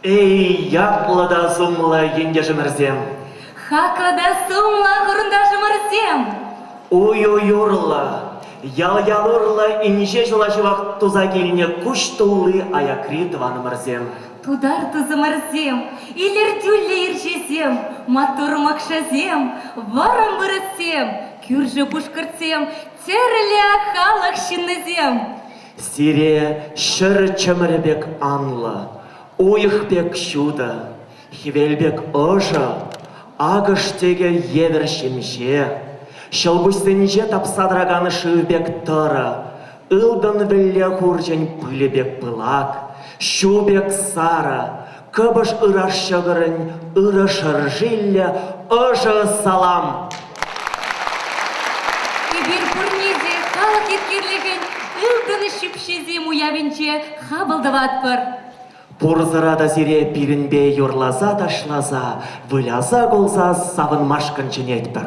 Эй, ятлӑ та сумлӑ ентешӗмӗрсем! Хаклӑ та сумлӑ хурӑнташӑмӑрсем! Уй-уй урлӑ, ял-ял урлӑ инҫе ҫула ҫывӑх туса килнӗ куҫ тулли аякри тӑванӑмӑрсем! Тутар тусӑмӑрсем, илӗртӳллӗ ирҫесем, маттур мӑкшӑсем, вӑрӑм вырӑссем, кӳршӗ пушкӑртсем, тӗрлӗ халӑх ҫыннисем! Сире ҫӗр чӑмӑрӗ пек анлӑ, уйӑх пек ҫутӑ, хӗвел пек ӑшӑ, акӑш тӗкӗ евӗр ҫемҫе, ҫӑлкуҫсенче тапса тӑракан шыв пек тӑрӑ, ылтӑн вӗлле хурчӗн пылӗ пек пылак, ҫу пек сарӑ, кӑпӑш ыраш ҫӑкӑрӗн ырӑ шӑршиллӗ ӑшӑ салам! Эпир пурне те халӑх еткерлӗхӗн ылтӑн ҫӳпҫисем уявӗнче хапӑл тӑватпӑр. Пурсӑра та сире пирӗнпе юрласа-ташласа, выляса-кулса савӑнмашкӑн чӗнетпӗр.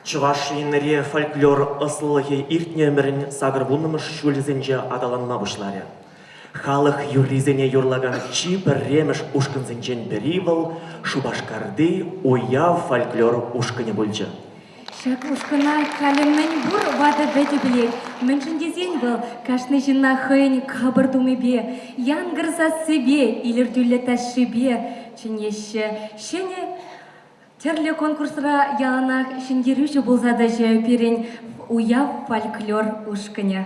Чӑваш Енре фольклор ӑслӑлӑхӗ иртнӗ ӗмӗрӗн 80-мӗш ҫулӗсенче аталанма пуҫларӗ. Халӑх юррисене юрлакан чи пӗрремӗш ушкӑнсенчен пӗри вӑл Шупашкарти Уяв фольклор ушкӑнӗ пулчӗ. Ҫак ушкӑна халӗ мӗнпур ватӑ-вӗтӗ пӗлет. Мӗншӗн тесен вӑл кашни ҫынна хӑйӗн капӑр тумӗпе, янкӑр сассипе, илӗртӳллӗ ташшипе чӗнеҫҫӗ. Ҫӗнӗ тӗрлӗ конкурсра яланах ҫӗнтерӳҫӗ пулса тӑчӗ пирӗн Уяв фольклор ушкӑнӗ.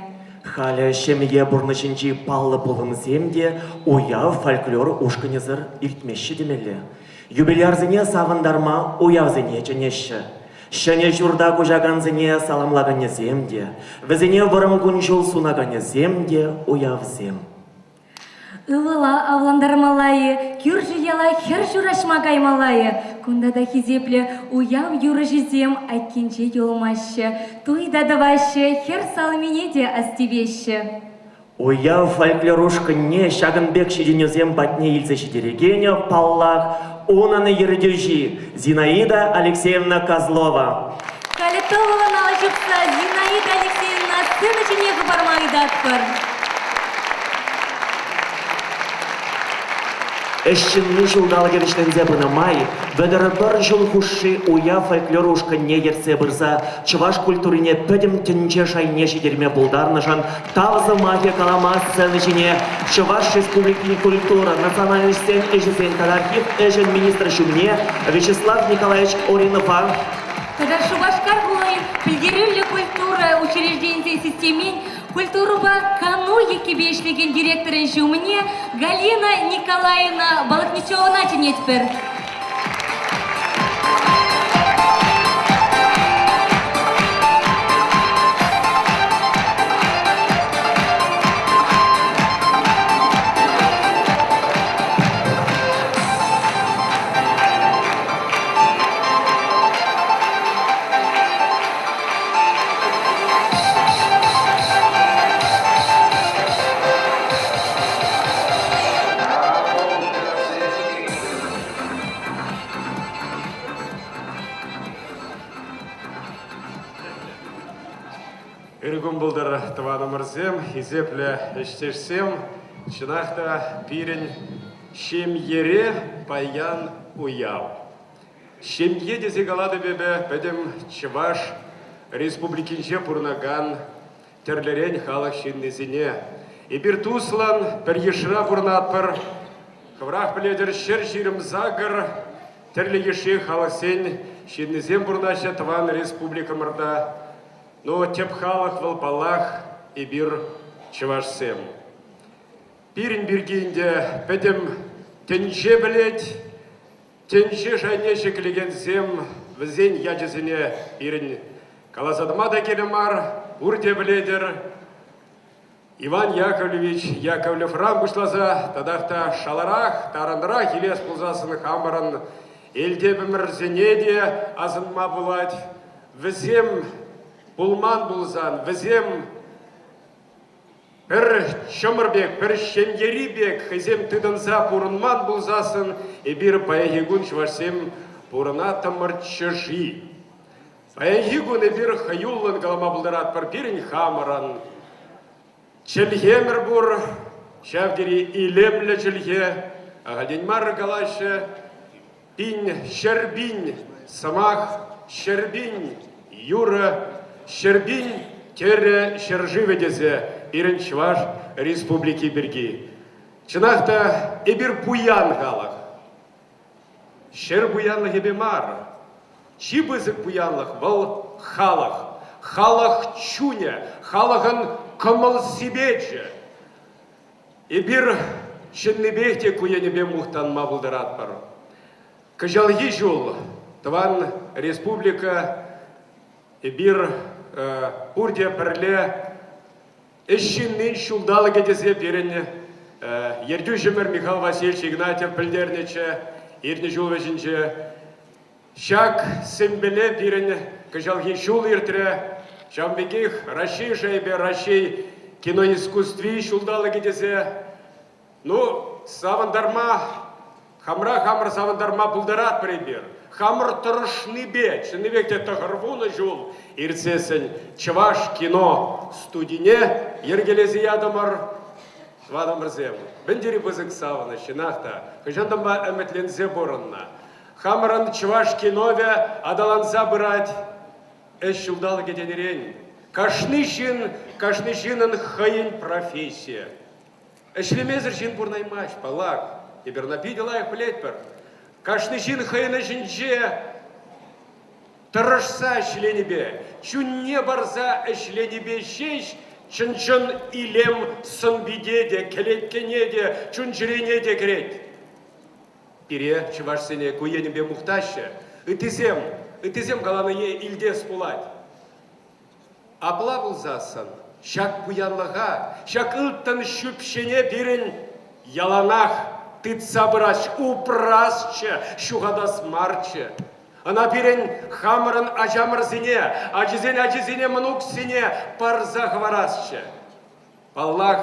Халӗ ҫемье пурнӑҫӗнчи паллӑ пулӑмсем те Уяв фольклор ушкӑнӗсӗр иртмеҫҫӗ темелле. Юбилярсене савӑнтарма уявсене чӗнеҫҫӗ. Ҫӗнӗ ҫурта куҫакансене саламлаканӗсем те, вӗсене вӑрӑм кун-ҫул сунаканӗсем те уявсем. Ывӑла авлантармалла-и, кӳршӗ яла хӗр ҫураҫма каймалла-и? Кунта та хисеплӗ уяв юрӑҫисем айккинче юлмаҫҫӗ, туй та тӑваҫҫӗ, хӗр салмине те астивеҫҫӗ. Уяв фольклор ушкӑнне ҫакӑн пек ҫитӗнӳсем патне илсе ҫитерекенӗ, паллах, унӑн ертӳҫи Зинаида Алексеевна Козлова. Калитовӑн алӑ ҫупса Зинаида Алексеевна сцена ҫине хӑпарма ыйтатпӑр. Ӗҫ ҫынни ҫулталӑкӗ вӗҫленсе пынӑ май 31 ҫул хушши уяв фольклор ушкӑнне ертсе пырса чӑваш культурине пӗтӗм тӗнче шайне ҫитерме пултарнӑшӑн тав сӑмахӗ калама сцена ҫине Чӑваш Республикин культура, национальноҫсен ӗҫӗсен тата архив ӗҫӗн министрӗ ҫумне Вячеслав Николаевич Оринова тата Шупашкар хулин пӗлтерӳллӗ культура учрежденисен системин культурӑпа кану еккипе ӗҫлекен директорӗн ҫумне Галина Николаевна Балахничевӑна чӗнетпӗр. Ырӑ кун пултӑр, тӑванӑмӑрсем, хисеплӗ ӗҫтешсем. Чӑнах та пирӗн ҫемьере паян уяв. Ҫемье тесе калатӑп эпӗ пӗтӗм Чӑваш Республикинче пурӑнакан тӗрлӗрен халӑх ҫыннисене. Эпир туслӑн пӗр йышра пурӑнатпӑр. Хӑвӑрах пӗлетӗр, 128 тӗрлӗ йышши халӑхсен ҫыннисем пурӑнаҫҫӗ тӑван республикӑмӑрта. Ну, тӗп халӑх вӑл, паллах, эпир чӑвашсем. Пирӗн пирки ӗнтӗ пӗтӗм тӗнче пӗлет, Тӗнче шайне ҫӗклекенсем вӗсен ячӗсене пирӗн каласа тӑма та кирлӗ мар, пурте пӗлетӗр. Иван Яковлевич Яковлевран пуҫласа татах та шаларах, тарӑнрах илес пулсассӑн хамӑрӑн элтепӗмӗрсене те асӑнма пулать. Вӗсем пулман пулсан, вӗсем Пӗр чӑмӑр пек, пӗр ҫемьери пек хӑйсем тытӑнса пурӑнман пулсассӑн эпир паянхи кун чӑвашсем пурӑнаттӑмӑрччӗ-ши? Паянхи кун эпир хӑюллӑн калама пултаратпӑр пирӗн хамӑрӑн чӗлхемӗр пур, ҫав тери илемлӗ чӗлхе, ахальтен мар калаҫҫӗ, Пин, 100 000 сӑмах, 100 000 юрӑ, 100 000 тӗрӗ ҫӗршывӗ тесе пирӗн Чӑваш Республики пирки. Чӑнах та, эпир пуян халӑх. Ҫӗр пуянлӑхӗпе мар, чи пысӑк пуянлӑх вӑл халӑх. Халӑх чунӗ, халӑхӑн кӑмӑл-сипечӗ. Эпир чӑннипех те ку енӗпе мухтанма пултаратпӑр. Кӑҫалхи ҫул тӑван республика эпир пурте пӗрле ӗҫ ҫыннин ҫулталӑкӗ тесе пирӗн ертӳҫӗмӗр Михаил Васильевич Игнатьев пӗлтернӗччӗ иртнӗ ҫул вӗҫӗнче. Ҫак сӗмпӗле пирӗн кӑҫалхи ҫул иртрӗ. Ҫавӑн пекех Раҫҫей шайӗпе Раҫҫей киноискусстви ҫулталӑкӗ тесе ну, савӑнтарма, хамра хамӑр савӑнтарма пултаратпӑр эпир. Хамӑр тӑрӑшнипе, чӑннипех те 90 ҫул иртсессӗн Чӑваш кино студине йӗркелесе ятӑмӑр. Тӑванӑмӑрсем, мӗн тери пысӑк савӑнӑҫ, чӑнах та, хӑҫантанпа ӗмӗтленсе пурӑннӑ. Хамӑрӑн чӑваш киновӗ аталанса пырать. Ӗҫ ҫулталӑкӗ тенӗрен кашни ҫын, кашни ҫыннӑн хӑйӗн профессийӗ. Ӗҫлемесӗр ҫын пурӑнаймасть, паллах. Эпир ӑна питӗ лайӑх пӗлетпӗр. Кашни ҫын хӑйӗн ӗҫӗнче тӑрӑшса ӗҫленипе, чунне парса ӗҫленипе ҫеҫ чӑн-чӑн илем сӑн-пите те, кӗлеткене те, чун-чӗрене те кӗрет. Пире, чӑвашсене, ку енӗпе мухтаҫҫӗ. Ыттисем, ыттисем каланине илтес пулать. Апла пулсассӑн ҫак пуянлӑха, ҫак ылтӑн ҫӳпҫене пирӗн яланах тытса пырасчӗ, упрасчӗ, ҫухатас марччӗ. Ӑна пирӗн хамӑрӑн ачамӑрсене, ачисен ачисене, мӑнуксене парса хӑварасчӗ. Паллах,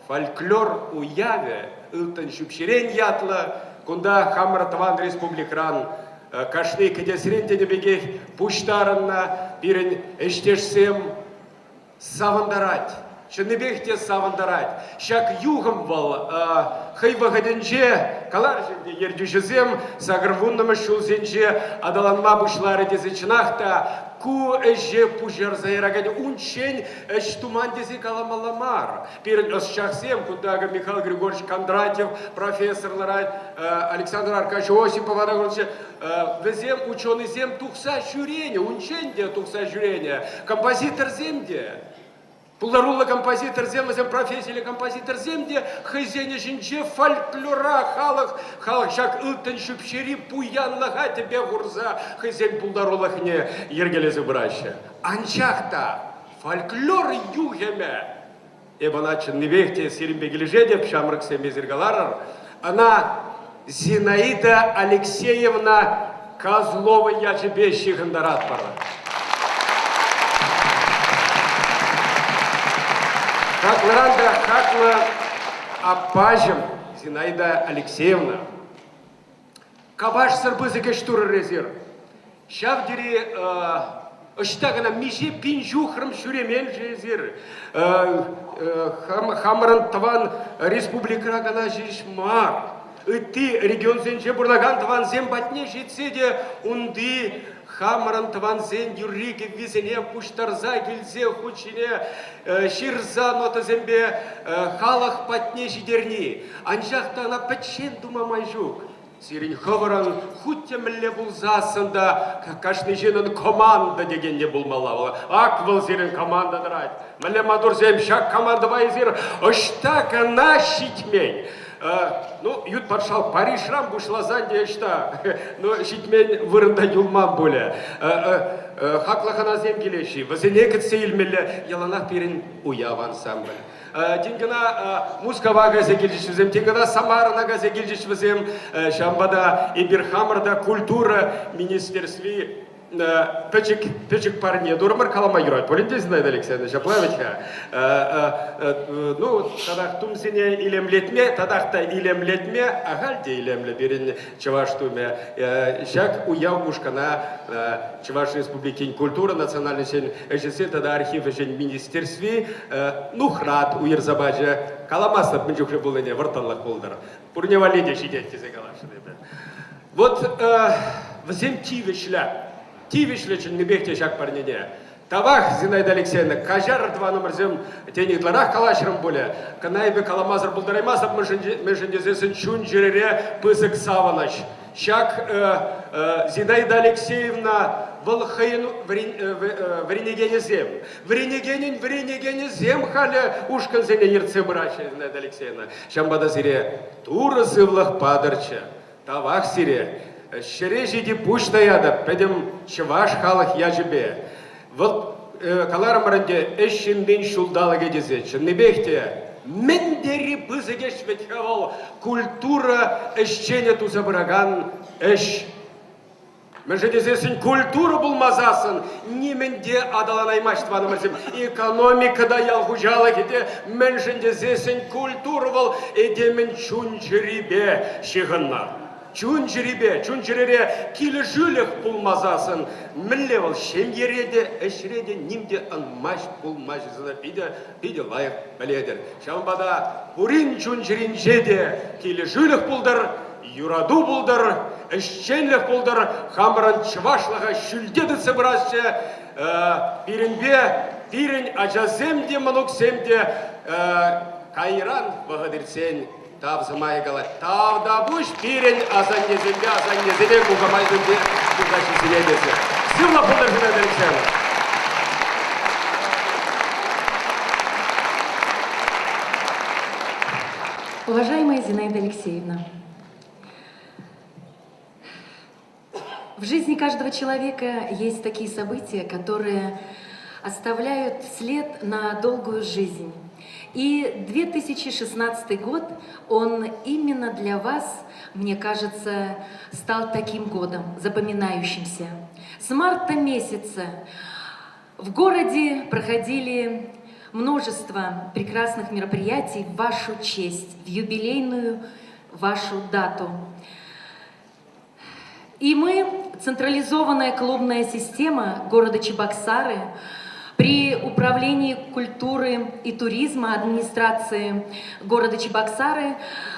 фольклор уявӗ Ылтӑн ҫӳпҫерен ятлӑ. Кунта хамӑр тӑван республикӑран кашни кӗтесрен тенӗ пекех пуҫтарӑннӑ пирӗн ӗҫтешсем савӑнтарать. Чӑннипех те савӑнтарать. Ҫак юхӑм вӑл хӑй вӑхӑтӗнче, каларӗҫ ӗнтӗ ертӳҫӗсем, 80-мӗш ҫулсенче аталанма пуҫларӗ тесе чӑнах та ку ӗҫе пуҫарса яракан унччен ӗҫ туман тесе каламалла мар. Пирӗн ӑсчахсем, кунта акӑ Михаил Григорьевич Кондратьев профессор ларать, Александр Аркадьевич Осипов вӗсем ученӑйсем тухса ҫӳренӗ, унччен те тухса ҫӳренӗ, композиторсем те. Пултаруллӑ композиторсем, вӗсем профессиллӗ композиторсем те хӑйсен ӗҫӗнче фольклора, халӑх, халӑх ҫак ылтӑн ҫӳпҫери пуянлӑха тӗпе хурса хӑйсен пултарулӑхне йӗркелесе пыраҫҫӗ. Анчах та фольклор юхӑмӗ, эп ӑна чӑннипех те сирӗнпе килӗшетӗп, ҫамрӑксем эсир каларӑр, ӑна Зинаида Алексеевна Козлова ячӗпе ҫыхӑнтаратпӑр. Хаклӑран та хаклӑ аппаҫӑм Зинаида Алексеевна. Капашсӑр пысӑк ӗҫ турӑр эсир. Ҫав тери ӑҫта кӑна миҫе пин ҫухрӑм ҫӳремен-ши эсир? Хамӑрӑн тӑван республикӑра кӑна ҫеҫ мар, ытти регионсенче пурӑнакан тӑвансем патне ҫитсе те унти хамӑрӑн тӑвансен юрри-кӗввисене пуҫтарса килсе хут ҫине ҫырса нотӑсемпе халӑх патне ҫитерни. Анчах та ӑна пӗччен тума май ҫук. Сирӗн хӑвӑрӑн хуть те мӗнле пулсассӑн та кашни ҫыннӑн команда текенни пулмалла вӑл. Ак вӑл сирӗн команда тӑрать. Мӗнле маттурсем ҫак командӑпа эсир ӑҫта кӑна ҫитмен. Ну, ют патшалӑх Парижран пуҫласан те ӑҫта, ну, ҫитмен вырӑнта юлман пулӗ. Хаклӑ хӑнасем килеҫҫӗ, вӗсене кӗтсе илмелле яланах пирӗн уяв ансамбль. Тин кӑна Мускава кайса килчӗҫ вӗсем, тин кӑна Самарӑна кайса килчӗҫ вӗсем. Ҫавӑнпа та эпир хамӑр та культура министерстви пӗчӗк, пӗчӗк парне турӑмӑр калама юрать пулин те, Зинаида Алексеевна, ҫапла вӗт-ха. Ну, татах тумсене илемлетме, татах та илемлетме, ахаль те илемлӗ пирӗн чӑваш тумӗ. Ҫак уяв ушкӑна Чӑваш Республикин культура национальноҫӗн ӗҫӗсен тата архив ӗҫӗн министерстви нухрат уйӑрса пачӗ. Каламастӑп мӗн чухлӗ пулнине, вӑрттӑнлӑх пултӑр. Пурне валли те ҫитет тесе каласшӑн эпӗ. Вот вӗсем тивӗҫлӗ, тивӗҫлӗ чӑннипех те ҫак парнене. Тавах, Зинаида Алексеевна, каҫарӑр тӑванӑмӑрсем, тен, ытларах калаҫрӑм пулӗ. Кӑна эпӗ каламасӑр пултараймастӑп, мӗншӗн тесессӗн чун-чӗрере пысӑк савӑнӑҫ. Ҫак Зинаида Алексеевна вӑл хӑйӗн вӗренекенӗсем, вӗренекенӗн вӗренекенӗсем халӗ ушкӑнсене ертсе пыраҫҫӗ, Зинаида Алексеевна. Ҫавӑнпа та сире Турӑ сывлӑх патӑрччӗ. Тавах сире. Ҫӗре ҫити пуҫ таятӑп пӗтӗм чӑваш халӑх ячӗпе. Вӑл каларӑмӑр ӗнтӗ ӗҫ ҫыннин ҫулталӑкӗ тесе. Чӑннипех те мӗн тери пысӑк ӗҫ вӗт-ха вӑл культура ӗҫченӗ туса пыракан ӗҫ. Мӗншӗн тесессӗн культура пулмасассӑн нимӗн те аталанаймасть тӑванӑмӑрсем. Экономика та, ял хуҫалӑхӗ те мӗншӗн тесессӗн культура вӑл этемӗн чун-чӗрипе ҫыхӑннӑ. Чун-чӗрипе, чун-чӗрере килӗшӳлӗх пулмасассӑн мӗнле вӑл ҫемьере те, ӗҫре те ним те ӑнмасть, пулмасть сана питӗ, питӗ лайӑх пӗлетӗр. Ҫавӑнпа та пурин чун-чӗринче те килӗшӳлӗх пултӑр, юрату пултӑр, ӗҫченлӗх пултӑр, хамӑрӑн чӑвашлӑха ҫӳлте тытса пырасчӗ. Пирӗнпе пирӗн ачасем те, мӑнуксем те кайран вӑхӑт иртсен тав сӑмахӗ калать. Тавтапуҫ пирӗн асаннесемпе асаннесене, кукамайсемпе кукаҫисене тесе. Сывлӑх пултӑр, Зинаида Алексеевна! Уважаемая Зинаида Алексеевна, в жизни каждого человека есть такие события, которые оставляют след на долгую жизнь. И 2016 год, он именно для вас, мне кажется, стал таким годом, запоминающимся. С марта месяца в городе проходили множество прекрасных мероприятий в вашу честь, в юбилейную вашу дату. И мы, централизованная клубная система города Чебоксары, при Управлении культуры и туризма администрации города Чебоксары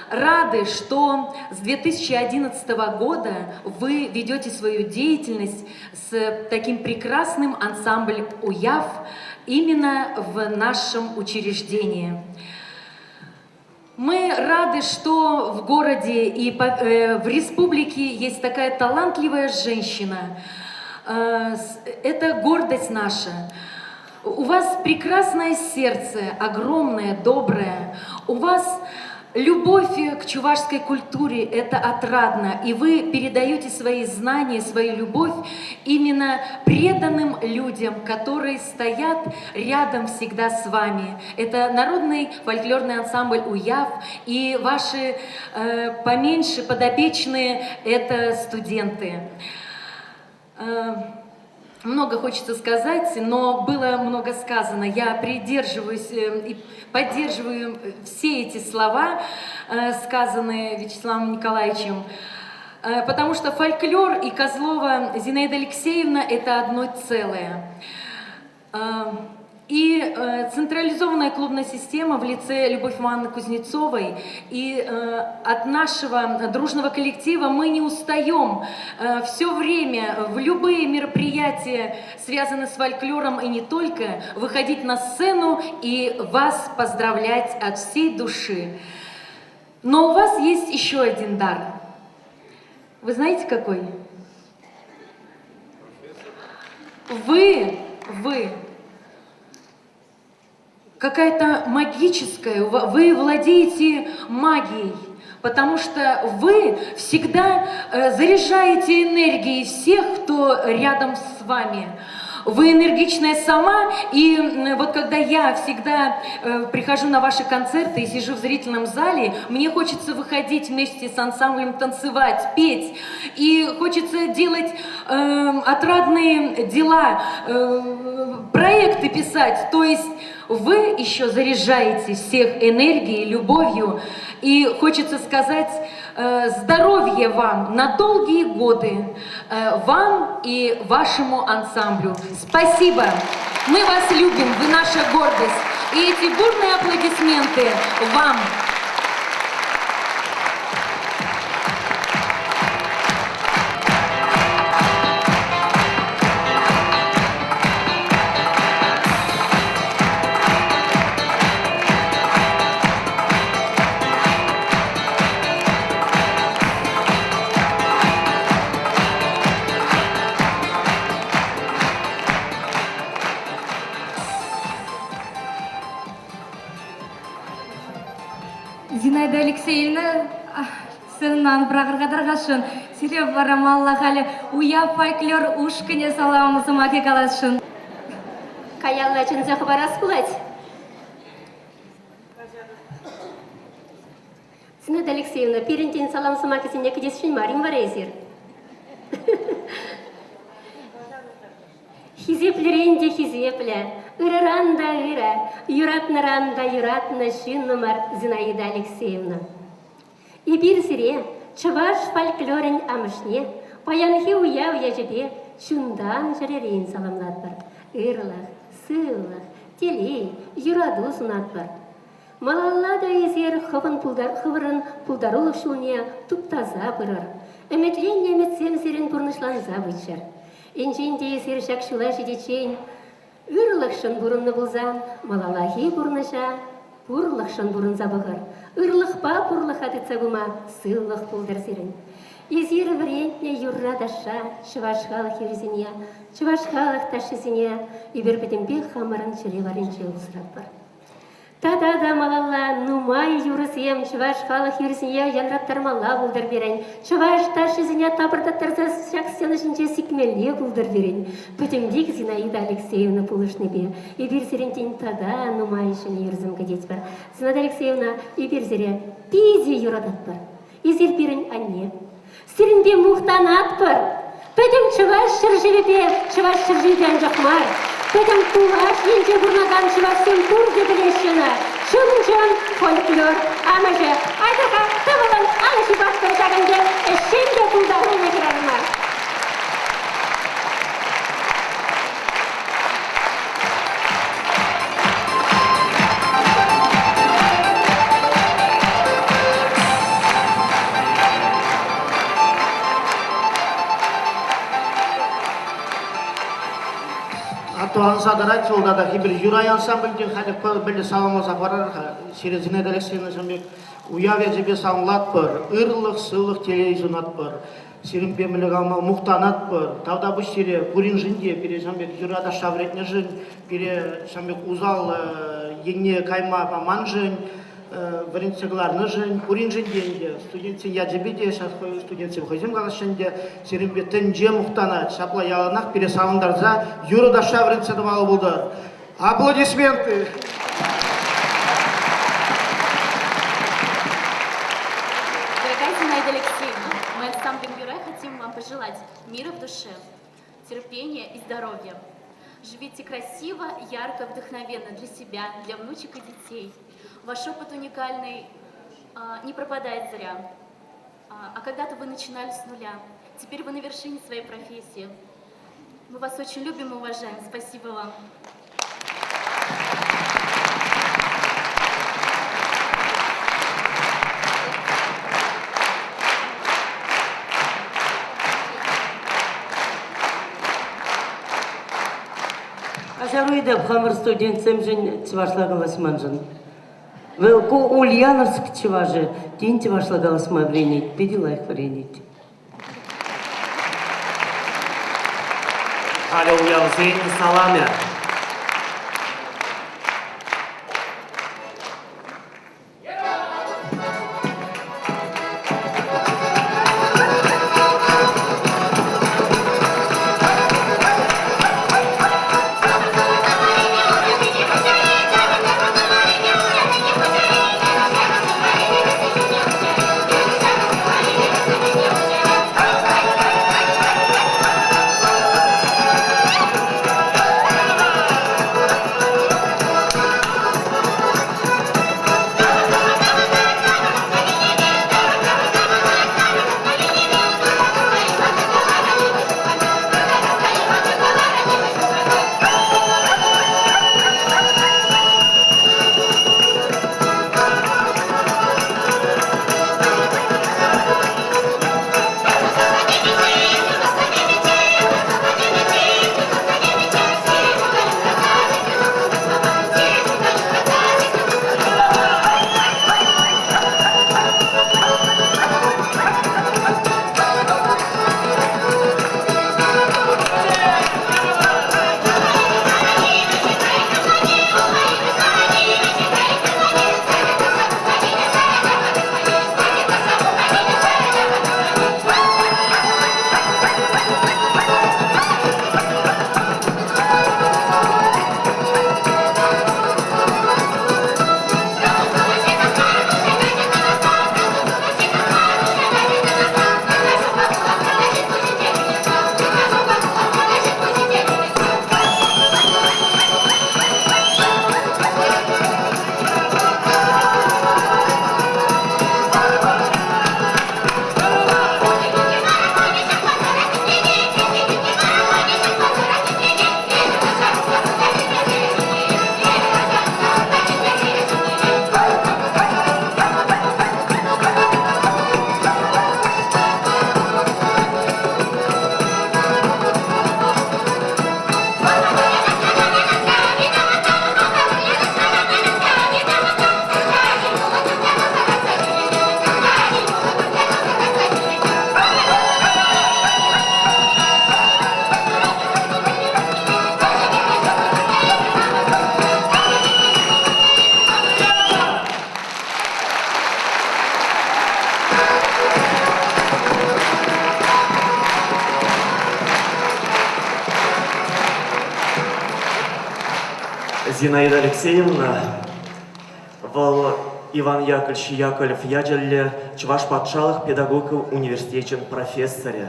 рады, что с 2011 года вы ведете свою деятельность с таким прекрасным ансамблем «Уяв» именно в нашем учреждении. Мы рады, что в городе и в республике есть такая талантливая женщина. Это гордость наша. У вас прекрасное сердце, огромное, доброе. У вас любовь к чувашской культуре – это отрадно, и вы передаете свои знания, свою любовь именно преданным людям, которые стоят рядом всегда с вами. Это народный фольклорный ансамбль «Уяв» и ваши поменьше подопечные – это студенты. Много хочется сказать, но было много сказано. Я придерживаюсь и поддерживаю все эти слова, сказанные Вячеславом Николаевичем, потому что фольклор и Козлова Зинаида Алексеевна – это одно целое. И централизованная клубная система в лице Любовь Ивановны Кузнецовой и от нашего дружного коллектива мы не устаем все время в любые мероприятия, связанные с фольклором и не только, выходить на сцену и вас поздравлять от всей души. Но у вас есть еще один дар. Вы знаете, какой? Вы какая-то магическая, вы владеете магией, потому что вы всегда заряжаете энергией всех, кто рядом с вами. Вы энергичная сама, и вот когда я всегда прихожу на ваши концерты и сижу в зрительном зале, мне хочется выходить вместе с ансамблем, танцевать, петь, и хочется делать отрадные дела, проекты писать, то есть вы еще заряжаете всех энергией, любовью, и хочется сказать здоровья вам на долгие годы, вам и вашему ансамблю. Спасибо! Мы вас любим, вы наша гордость. И эти бурные аплодисменты вам. Зинаида Алексеевна сценӑна пӑрахӑр-ха тархасшӑн. Сире вара малла халӗ уяв фольклор ушкӑнӗ салам сӑмахӗ каласшӑн. Каялла чӗнсе хӑварас пулать. Зинаида Алексеевна, пирӗнтен салам сӑмахӗсене кӗтесшӗн мар-им вара эсир? Хисеплӗрен те хисеплӗ, ырӑран та ырӑ, юратнӑран та юратнӑ ҫыннӑмӑр Зинаида Алексеевна. Эпир сире. чӑваш фольклорӗн амӑшне паянхи уяв ячӗпе чунтан-чӗререн саламлатпӑр. Ырлӑх, сывлӑх, телей, юрату сунатпӑр. Малалла та эсир хӑвӑн хӑвӑрӑн пултарулӑх ҫулне туптаса пырӑр. Ӗмӗтленнӗ ӗмӗтсем сирӗн пурнӑҫланса пыччӑр. Енчен те эсир ҫак ҫула ҫитиччен ырлӑхшӑн пурӑннӑ пулсан, малаллахи пурнӑҫа пурлӑхшӑн пурӑнса пӑхӑр. Ырлӑхпа пурлӑха тытса пыма сывлӑх пултӑр сирӗн. Эсир вӗрентнӗ юрра-ташша чӑваш халӑх юррисене, чӑваш халӑх ташшисене эпир пӗтӗмпех хамӑрӑн чӗре варринче усратпӑр. Тата та малалла нумай юрӑсем чӑваш халӑх юррисене янраттармалла пултӑр пирӗн. Чӑваш ташшисене тапӑртаттарса ҫак сцена ҫинче сикмелле пултӑр пирӗн. Пӗтӗмпех Зинаида Алексеевна пулӑшнипе эпир сирӗнтен тата нумай ҫӗнӗ юрӑсем кӗтетпӗр. Зинаида Алексеевна, эпир сире питӗ юрататпӑр. Эсир пирӗн анне. Сирӗнпе мухтанатпӑр. Пӗтӗм чӑваш ҫӗршывӗпе, чӑваш ҫӗршывӗпе анчах мар, пӗтӗм тулаш енче пурӑнакан чӑвашсем пурте пӗлеҫҫӗ ӑна. Чӑн-чӑн фольклор амӑшӗ. Айтӑр-ха тӑвӑлӑн алӑ ҫупатпӑр ҫакӑн пек ӗҫчен те пултаруллӑ хӗрарӑма. Аталанса тӑрать вӑл тата эпир Юрай ансамбльтен халӗ пӗле саламласа парар-ха. Сире Зинаида Алексеевна ҫавӑн пек уяв ячӗпе саламлатпӑр, ырлӑх, сывлӑх, телей сунатпӑр. Сирӗнпе мӗнле калама мухтанатпӑр. Тавтапуҫ сире пуриншӗн те, пире ҫавӑн пек юраташа вӗрентнӗшӗн, пире ҫавӑн пек усал енне кайма паманшӑн, вӗрентсе кӑларнӑшӑн, пуриншӗн те ӗнтӗ. Студентсен ячӗпе те ҫак студентсем хӑйсем калаҫҫӗ ӗнтӗ, сирӗнпе тӗнче мухтанать. Ҫапла яланах пире савӑнтарса юрӑ-ташша вӗрентсе тӑмалла пултӑр. Аплодисменты! Дорогая Зинаида Алексеевна, мы ансамблем Юрай хотим вам пожелать мира в душе, терпения и здоровья. Живите красиво, ярко, вдохновенно для себя, для внучек и детей. Ваш опыт уникальный не пропадает зря. А когда-то вы начинали с нуля. Теперь вы на вершине своей профессии. Мы вас очень любим и уважаем. Спасибо вам. Каҫару ыйтап хамӑр студентсемшӗн чӑвашла калаҫманшӑн. Вӑл ку Ульяновск чӑвашӗ тин чӑвашла калаҫма вӗренет, питӗ лайӑх вӗренет. Халӗ уявсен саламӗ. Зинаида Алексеевна, вӑл Иван Яковлевич Яковлев ячӗллӗ Чӑваш патшалӑх педагогика университечӗн профессорӗ,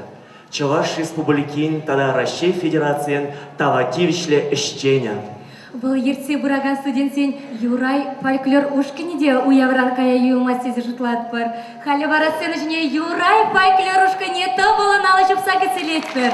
Чӑваш Республикин тата Раҫҫей Федерацийӗн тава тивӗҫлӗ ӗҫченӗ. Вӑл ертсе пыракан студентсен Юрай фольклор ушкӑнӗ те уявран кая юлмасть тесе шутлатпӑр. Халӗ вара сцена ҫине Юрай фольклор ушкӑнне тӑвӑллӑн алӑ ҫупса кӗтсе илетпӗр.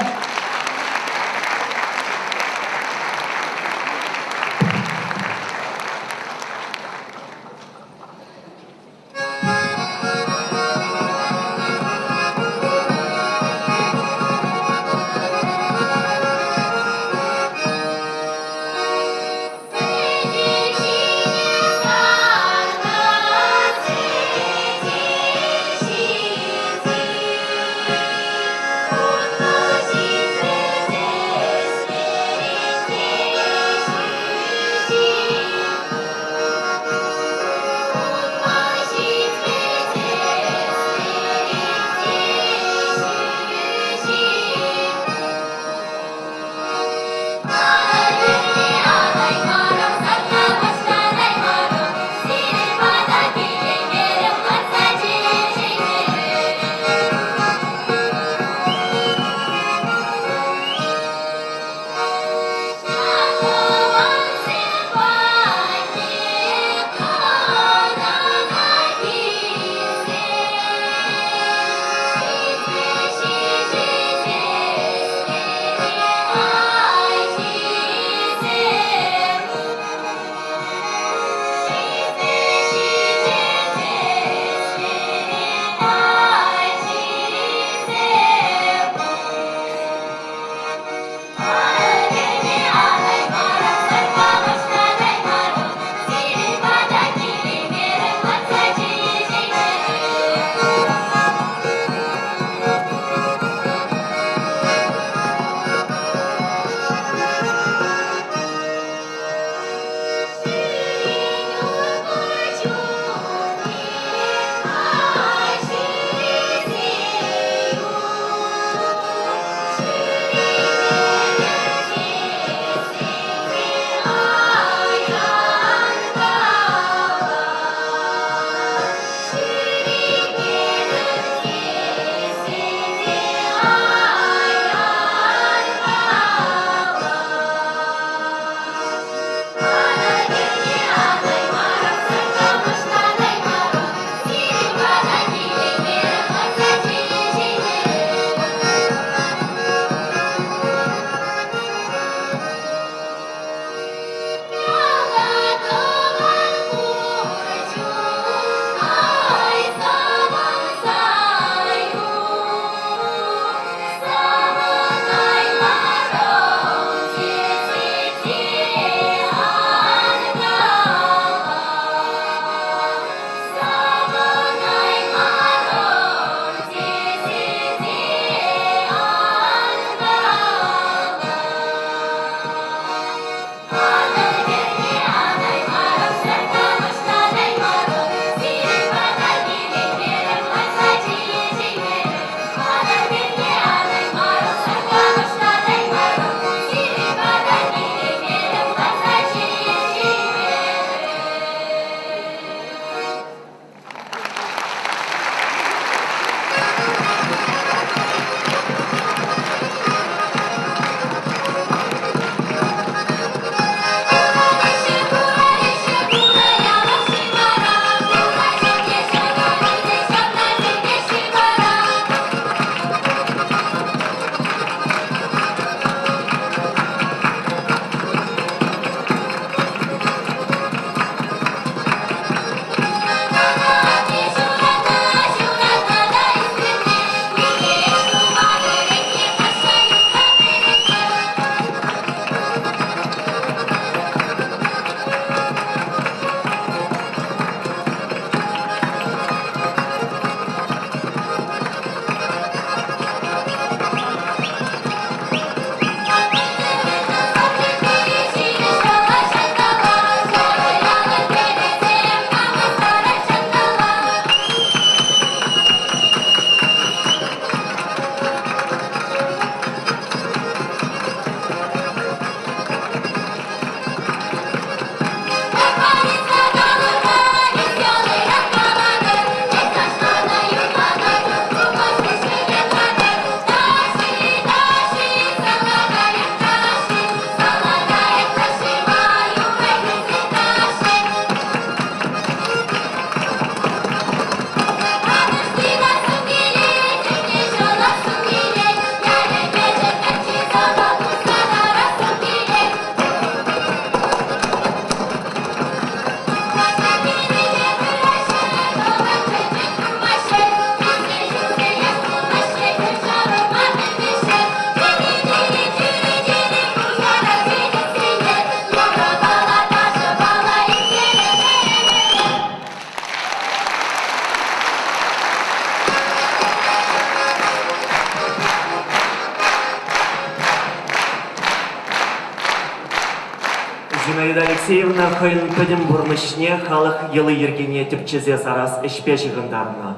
Алексеевна хӑйӗн пӗтӗм пурнӑҫне халӑх йӑли-йӗркине тӗпчесе сарас ӗҫпе ҫыхӑнтарнӑ.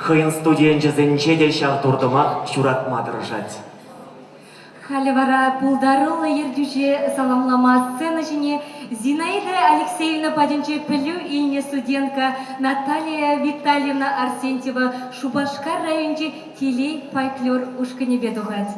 Хӑйӗн студенчӗсенче те ҫав туртӑмах ҫуратма тӑрӑшать. Халӗ вара пултаруллӑ ертӳҫе саламлама сцена ҫине Зинаида Алексеевна патӗнче пӗлӳ илнӗ студентка Наталия Витальевна Арсентьева Шупашкар районӗнчи Телей фольклор ушкӑнӗпе тухать.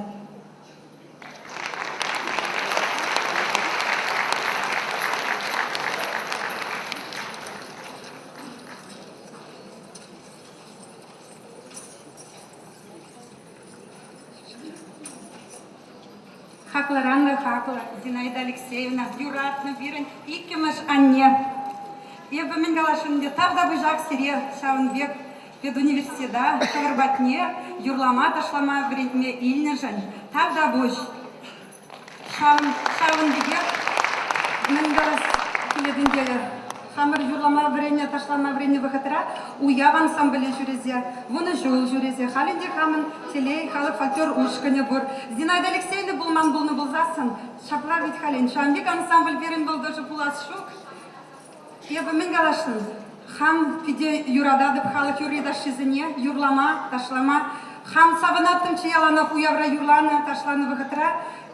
Хаклӑран та хаклӑ Зинаида Алексеевна, юратнӑ пирӗн иккӗмӗш анне. Эпӗ мӗн каласшӑн ӗнтӗ, тавтапуҫах сире ҫавӑн пек педуниверситета хӑвӑр патне юрлама, ташлама вӗрентме илнӗшӗн. Тавтапуҫ. Ҫавӑн пекех мӗн калас килет ӗнтӗ, хамӑр юрлама вӗреннӗ, ташлама вӗреннӗ вӑхӑтра уяв ансамбле ҫӳресе, 10 ҫул ҫӳресе, халь ӗнтӗ хамӑн телей халӑх фольклор ушкӑнӗ пур. Зинаида Алексеевна пулман пулнӑ пулсассӑн, ҫапла вӗт халь ӗнтӗ, ҫавӑн пек ансамбль пирӗн вӑл тоже пулас ҫук. Эпӗ мӗн каласшӑн? Хам питӗ юрататӑп халӑх юрри-ташшисене юрлама, ташлама. Хам савӑнаттӑмччӗ яланах уявра юрланӑ, ташланӑ вӑхӑтра.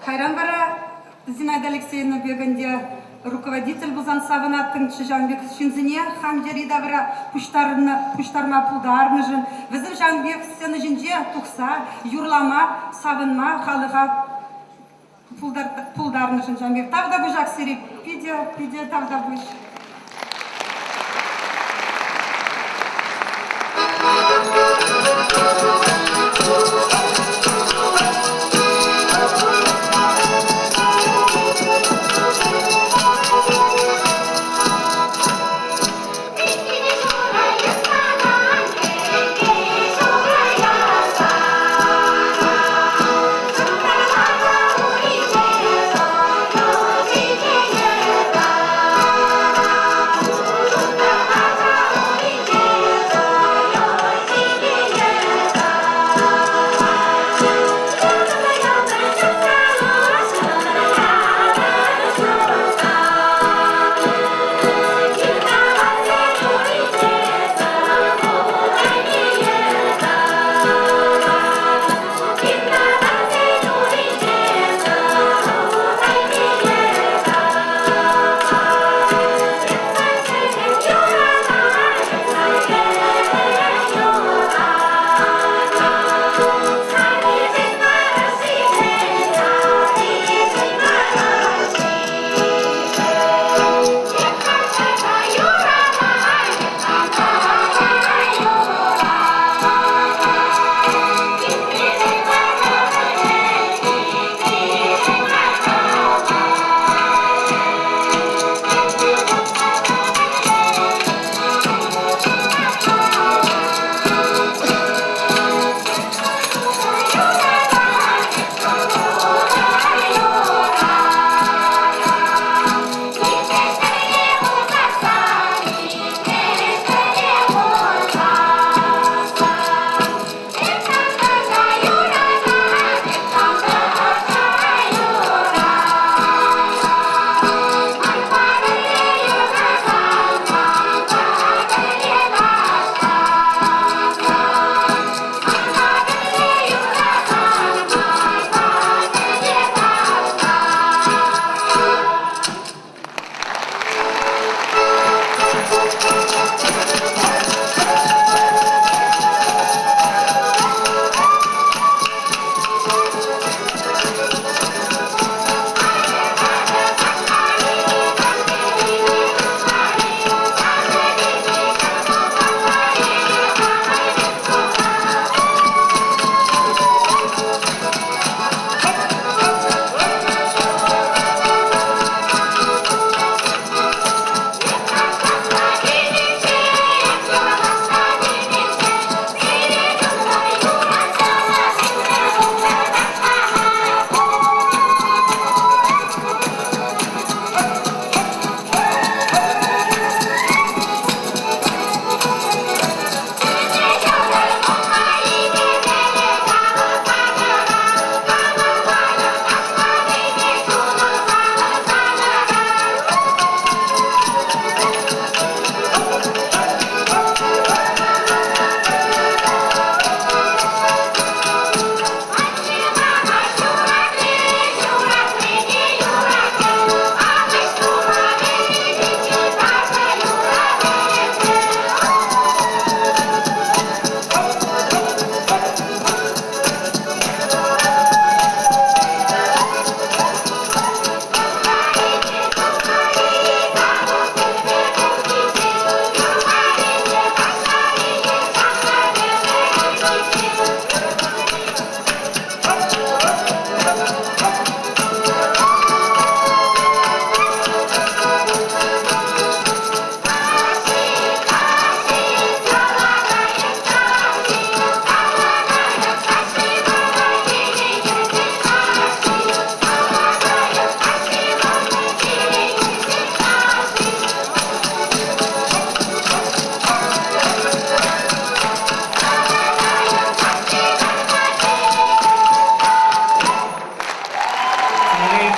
Кайран вара Зинаида Алексеевна пек ӗнтӗ руководитель пулсан савӑнаттӑмччӗ ҫавӑн пек ҫынсене хам йӗри-тавра пуҫтарнӑ, пуҫтарма пултарнӑшӑн. Вӗсем ҫавӑн пек сцена ҫинче тухса юрлама, савӑнма халӑха пултарнӑшӑн ҫавӑн пек тавтапуҫах сире, питӗ, питӗ тавтапуҫ.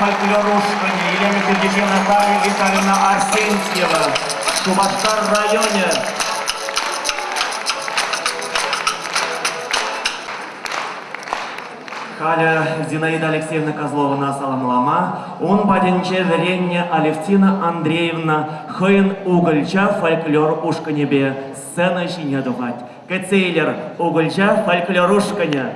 фольклор ушкӑнӗ, илемлӗх ертӳҫи Наталья Витальевна Арсентьева, Шупашкар районӗ. Халӗ Зинаида Алексеевна Козловӑна саламлама ун патӗнче вӗреннӗ Алевтина Андреевна хӑйӗн Укӑлча фольклор ушкӑнӗпе сцена ҫине тухать. Кӗтсе илӗр, Укӑлча фольклор ушкӑнӗ!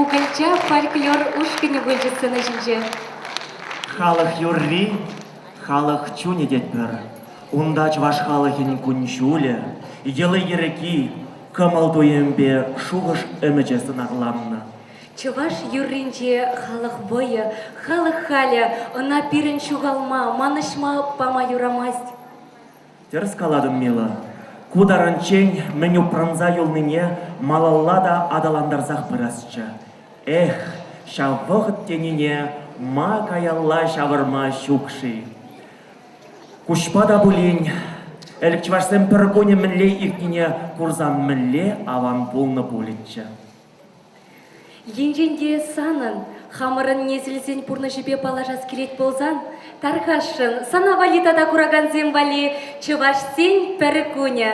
Укӑлча фольклор ушкӑнӗ пулчӗ сцена ҫинче. Халӑх юрри, халӑх чунӗ тетпӗр. Унта чӑваш халӑхӗн кун-ҫулӗ, йӑли-йӗрки, кӑмӑл-туйӑмпе шухӑш-ӗмӗчӗ сӑнарланнӑ. Чӑваш юрринче халӑх вӑйӗ, халӑх халӗ, ӑна пирӗн ҫухалма, манӑҫма пама юрамасть. Тӗрӗс калатӑн, Мила. Ку таранччен мӗн упранса юлнине малалла та аталантарсах пырасчӗ. Эх, ҫав вӑхӑт тенине ма каялла ҫавӑрма ҫук-ши? Куҫпа та пулин, ӗлӗк чӑвашсем пӗр кунӗ мӗнле иртнине курсан мӗнле аван пулнӑ пулӗччӗ. Енчен те санӑн хамӑрӑн несӗлсен пурнӑҫӗпе паллашас килет пулсан, тархасшӑн, сана валли тата куракансем валли чӑвашсен пӗр кунӗ.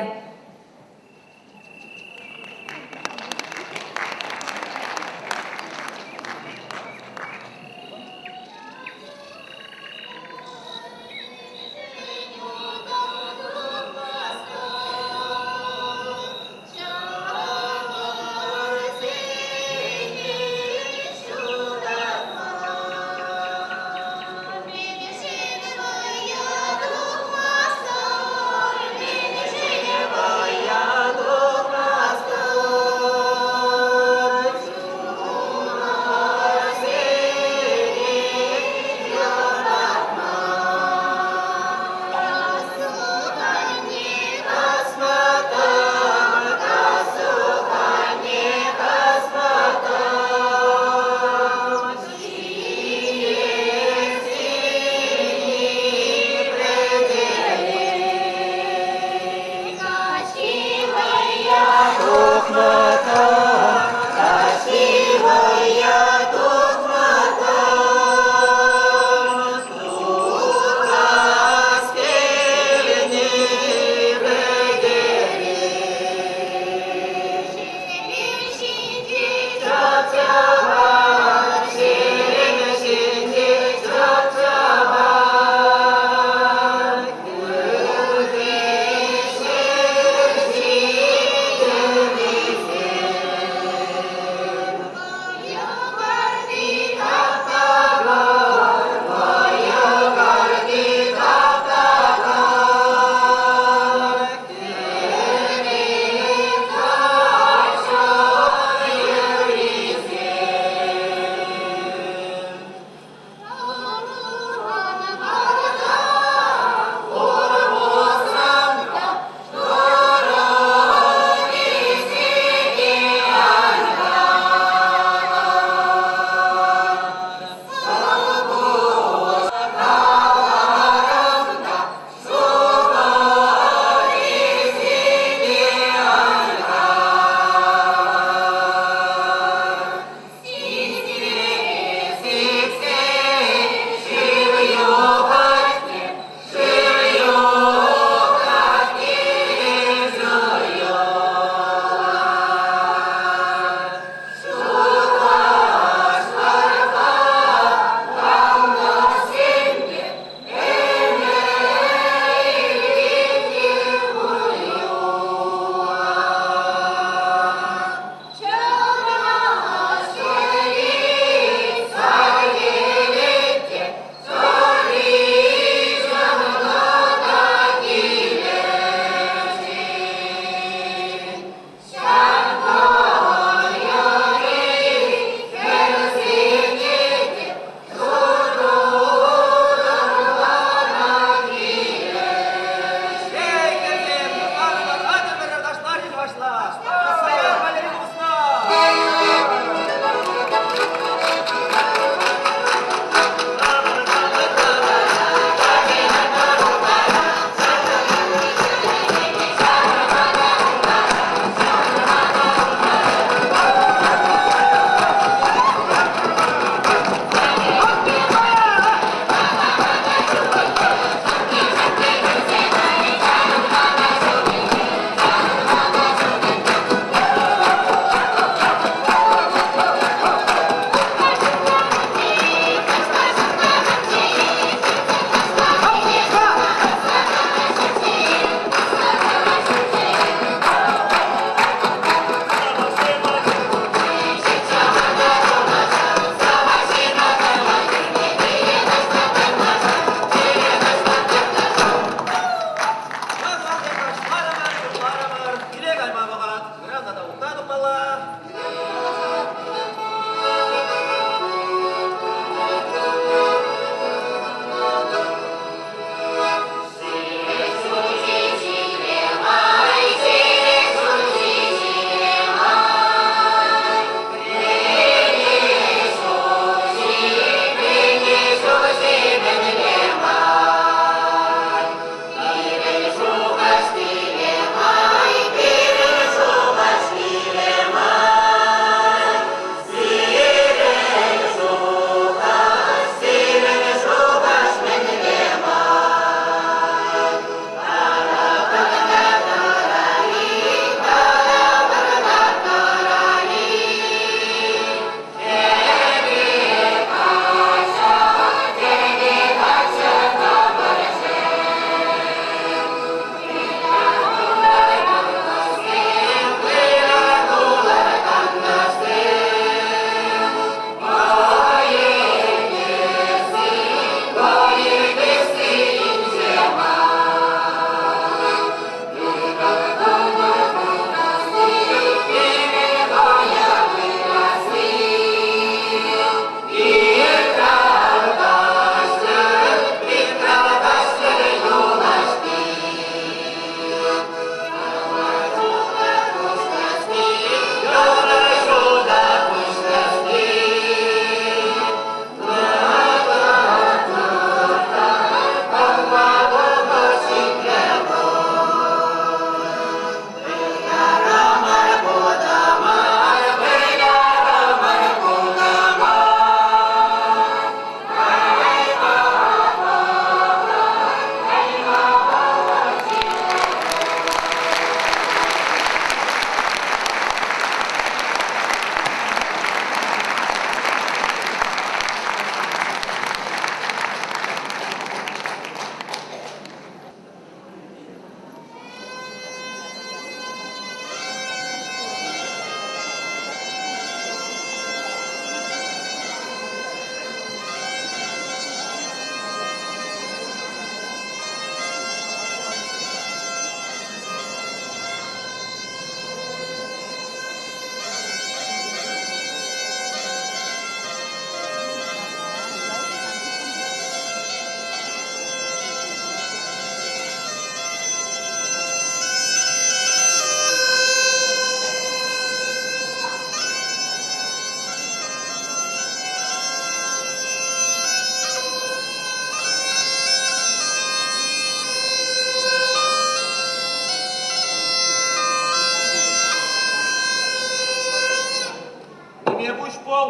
пол.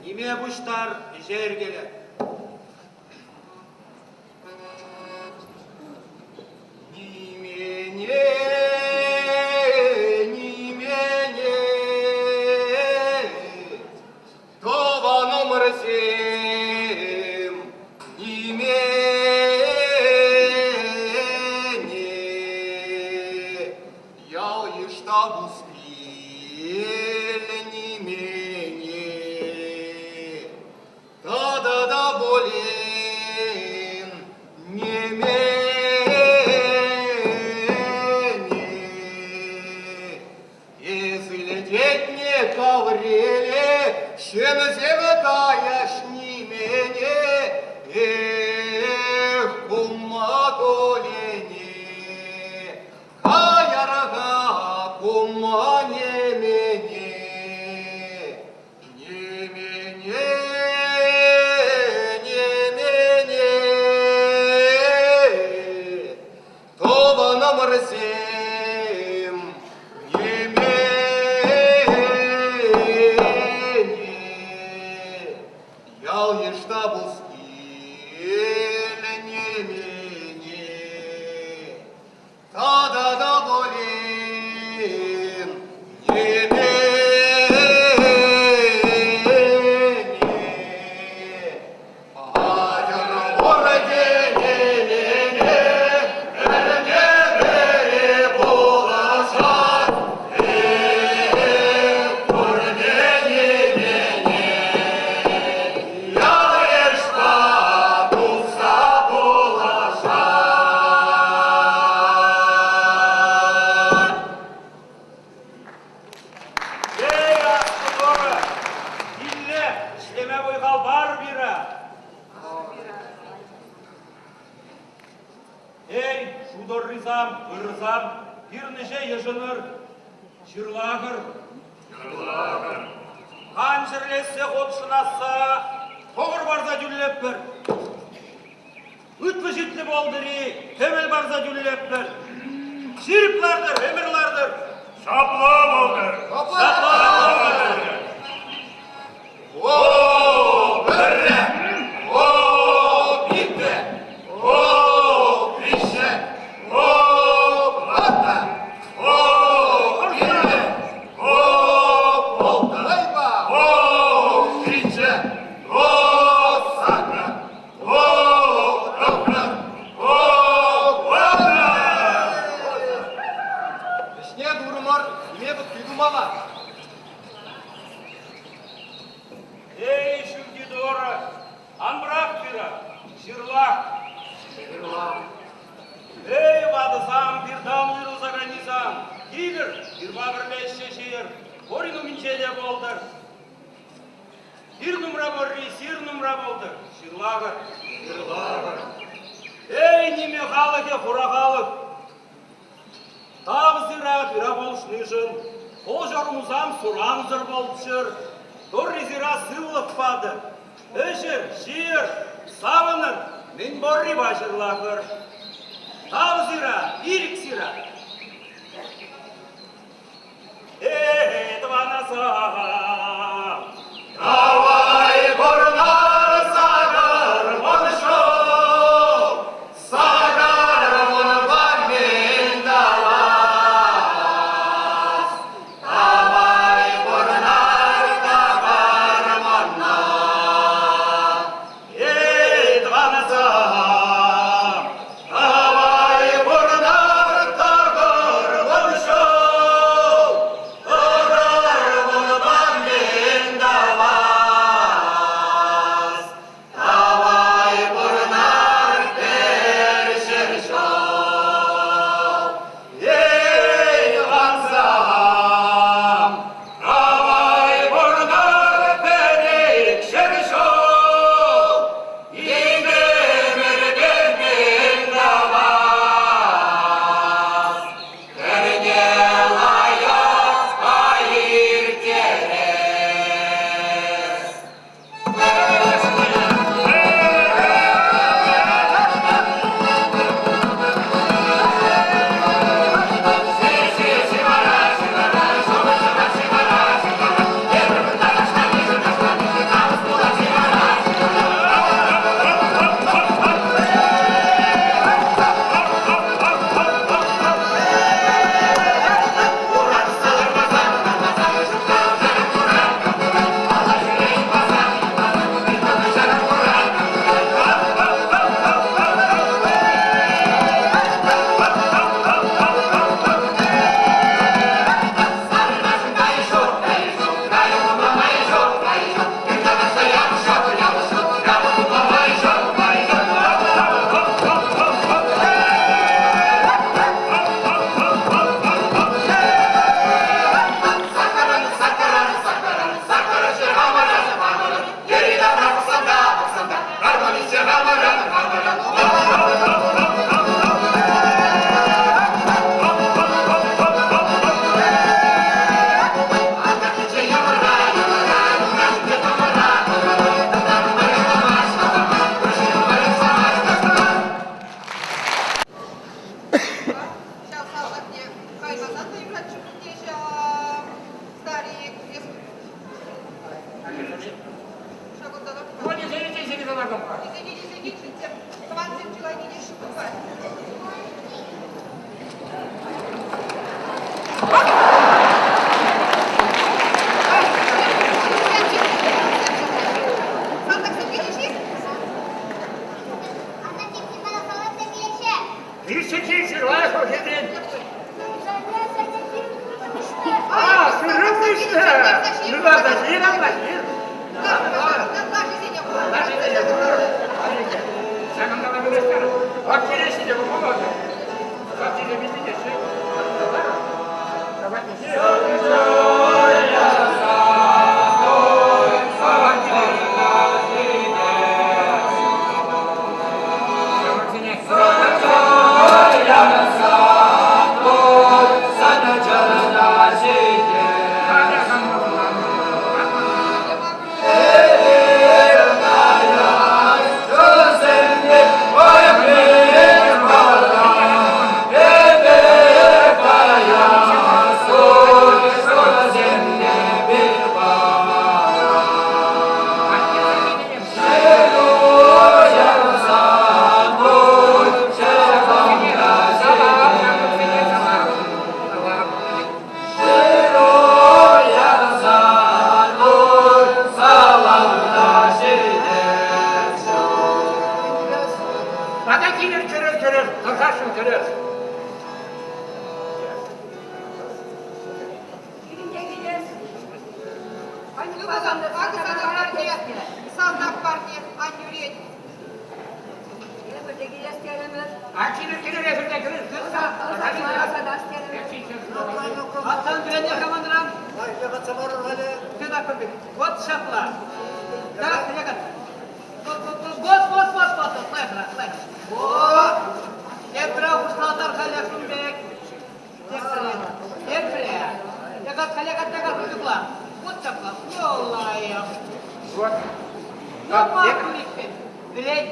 Ниме пуҫтар, ӗҫе йӗркеле. Нимене, нимене, тӑванӑмӑрсем, нимене. Ял-йыш та пускил нимене. Та-да-да болен не мене. Эсӗлететне кавреле, ҫынсем каяш нимене, эх, кумма колене, каярга кумма немене. Немене, немене, тӑванӑмӑрсем, немене. Ял-йыш та пускил немене. Та-да-да болин, немене. Атьӑр пурте немене, пӗрне-пӗри пулӑшар. Эх, пурте немене, ял-йышпа тухса пулӑшар. Эй, аслӑ Турӑ, килле, ӗҫлеме вӑй-хал пар пире. Эй, шутӑррисам, ырӑсам, пирӗн ӗҫе йышӑнӑр, ҫырлахӑр. Ҫырлахӑр. Канҫӗрлессе хутшӑнасса хӑвӑр парса тӳлеппӗр. Ытлӑ-ҫитлӗ пултӑр-и, кӗмӗл парса тӳлеппӗр. Ҫирӗп лартӑр, ӗмӗр лартӑр. Ҫапла пултӑр. Ҫапла пултӑр. О, пӗрре! О, иккӗ! О, виҫҫӗ! О, тӑваттӑ! О, пиллӗк! О, улттӑ! О, ҫиччӗ! О, саккӑр! О, тӑххӑр! О, вуннӑ! Ӗҫне турӑмӑр, ниме пӑтти тумалла. Эй, ҫӳлти Турӑ, ан пӑрах пире, ҫырлах. Ҫырлах. Эй, ватӑсам, пиртан уйрӑлса кайнисам, килӗр, пирпа пӗрле ӗҫсе ҫийӗр, пурин умӗнче те пултӑр. Сир нумра пурри, сир нумра пултӑр, ҫырлахӑр. Ҫырлахӑр. Эй, ниме халӑхӗ, хура халӑх, Тав сыра пыра пулӑшнишӗн, хӑлҫӑрусам сурансӑр пулччӑр, Турри сыра сывлӑх патӑр. Ӗҫӗр, ҫийӗр, савӑнӑр, мӗн пурри паҫӑрлахӑр. Тав сыра, ирӗк сыра. Эй, тӑванасам! Давай пурнар сакӑр мӑн ҫул, сакӑр мӑнпа мӗн тӑвас? Давай пурнар такӑр мӑнна. Эй, тӑванасам! Давай пурнар такӑр мӑн ҫул, Тӑрӑр унпа мӗн тӑвас? Тавай пурнар пӗр ҫул. Эй, тӑвансам, тавай пурнар пӗр-ик ҫул. Икӗмӗрпе мӗн тӑвас? Пӗрне лайӑхпа ирттерес. пытартӑм-ха. Килсе килсе килчӗ, тӑвансем чылай килеҫҫӗ пулать. Килчӗ, килчӗ, лайӑх хӗрен. А, сыры пиҫнӗ. Юрласа ҫыр, апла ҫыр. Лашисене курӑр. Ҫакӑнтан вырнаҫтарӑр. Вак килеҫҫӗ те пулмалла. Сассисем илтӗнеҫҫӗ. Тата килӗр, кӗрӗр, кӗрӗр, тӑрхашӑн кӗрӗр. Салтак парне, аннӳрен. А килӗр, килӗр, эсӗр те кӗрӗр. Атсан вӗренне хаманран. Вот ҫапла. Так, Вот, вот, вот, вот, вот, лайӑхрах, лайӑх. Вот. Тепре пуҫлатар халӗ кун пек. Тепре, тепре. Текат, халякат, текат, тупла. Вот ҫапла. Лайӑх. Вот. Ну, пакуликпен. Вӗрен.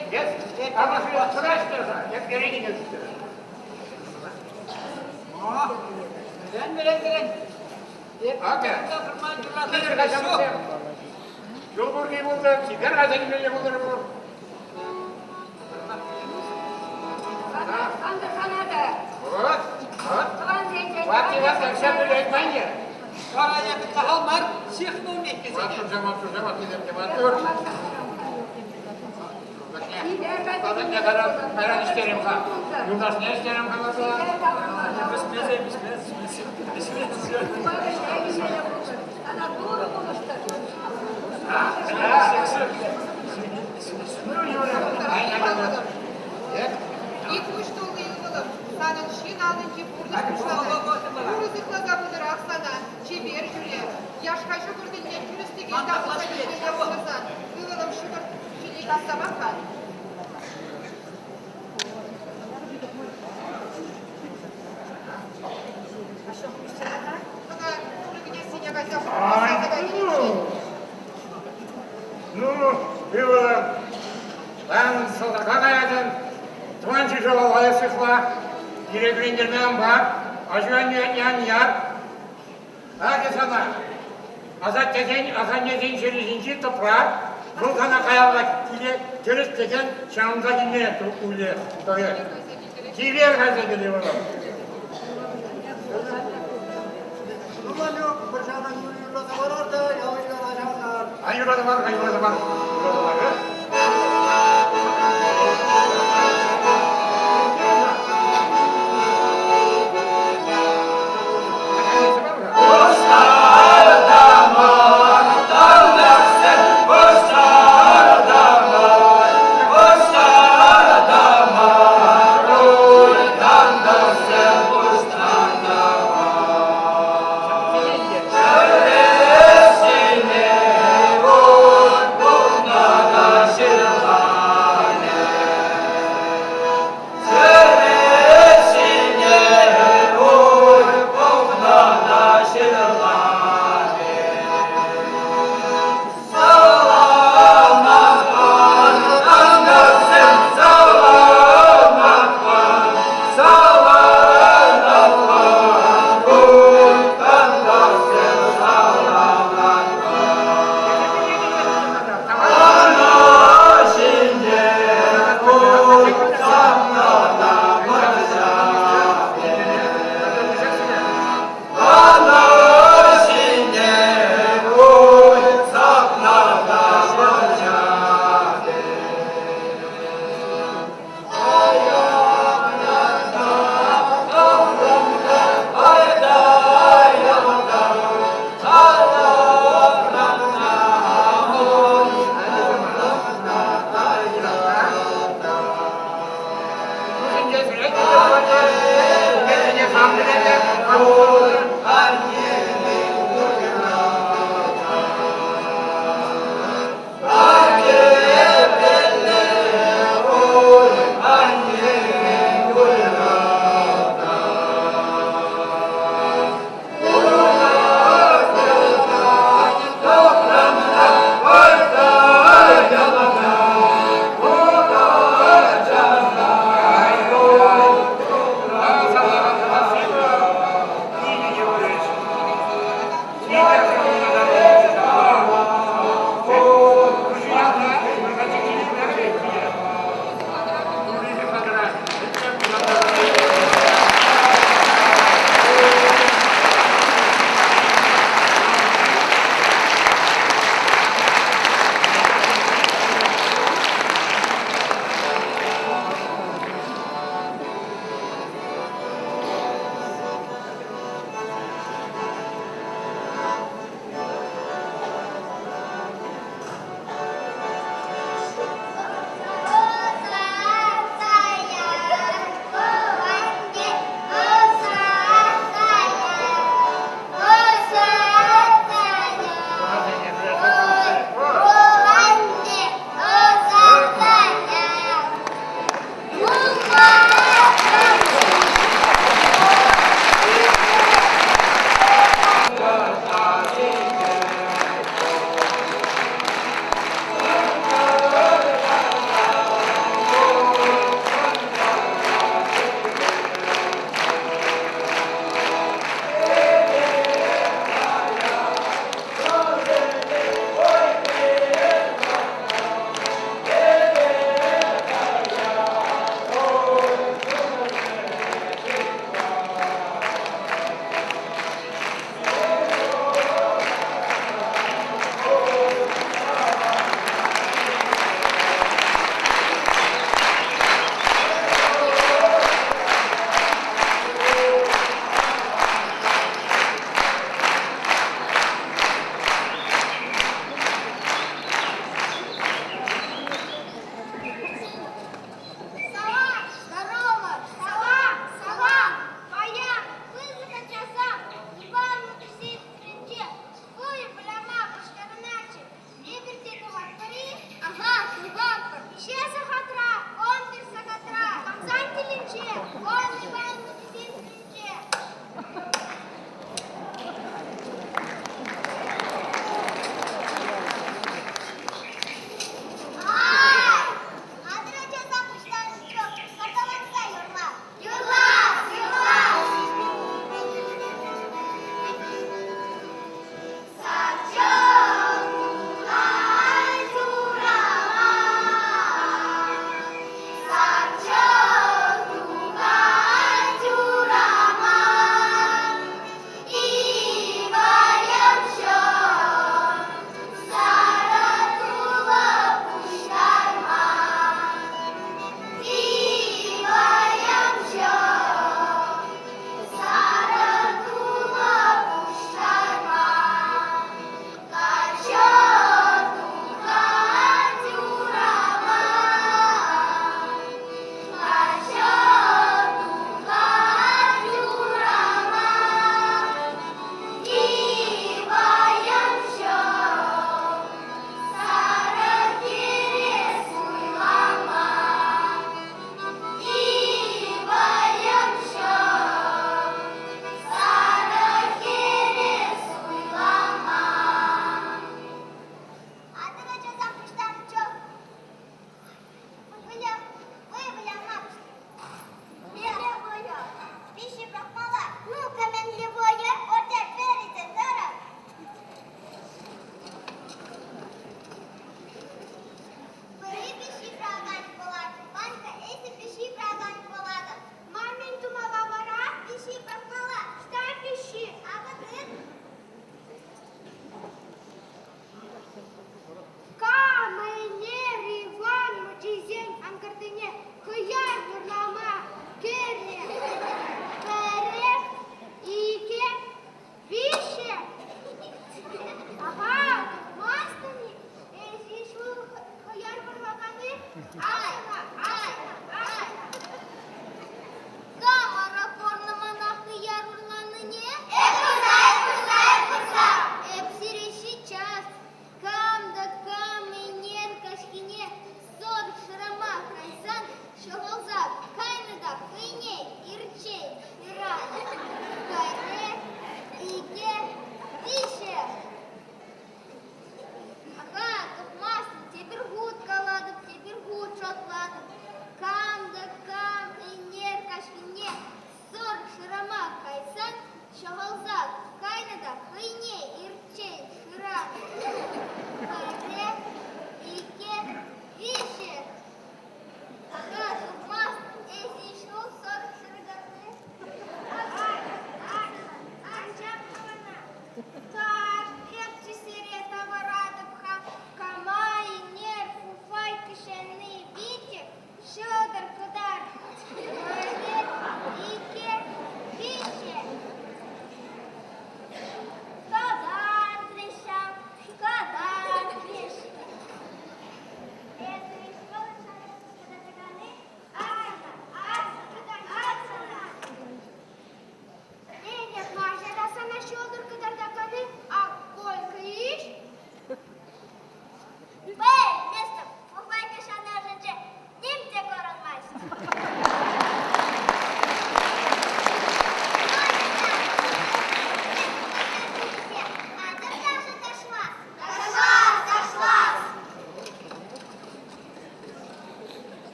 Вӗрен, вӗрен, вӗрен. Ҫул пурри пултӑр, чипер кайса килмелле пултӑр пур. Вот, вот. Ватти-ватта вся пулять манне. Сахал мар ҫыхнӑ умеккисене. Маттурсем, маттурсем, ваттисем те маттур. Кайран ӗҫтерем-ха. Юлташне ӗҫтерем-ха вара. Ик куҫ тулли ывӑлӑм, санӑн ҫын аллинчи пурнӑҫ пуҫланать. Турӑ сыхласа пытӑрах сана, чипер ҫӳре. Яшка ҫӑкӑр тӗлне тӗрӗс-тӗкел татӑлса килмелле пулсан, ывӑлӑм ҫӑкӑр ҫине касса пар-ха. Ӑна Турӑ кӗтессине кайса хупса киличчен. Ну, ывӑлӑм, паян салтака каятӑн, тӑван ҫӗршыва лайӑх сыхла, пире кӳрентерме ан пар, аҫу-аннӳ ятне ан яр. Акӑ сана, асаттесен, асаннесен ҫӗрӗ ҫинчи тӑпра, вӑл сана каялла киле тӗрӗс текен ҫавӑнса килме уле, тӑрӗ. Киле кайса киле вӑл. Ну, Ванюк, пӗр ҫавран юрӑ юрласа парар та ял юрласа ҫаврӑнар. А юрласа пар-ха, юрласа пар. Юрласа пар,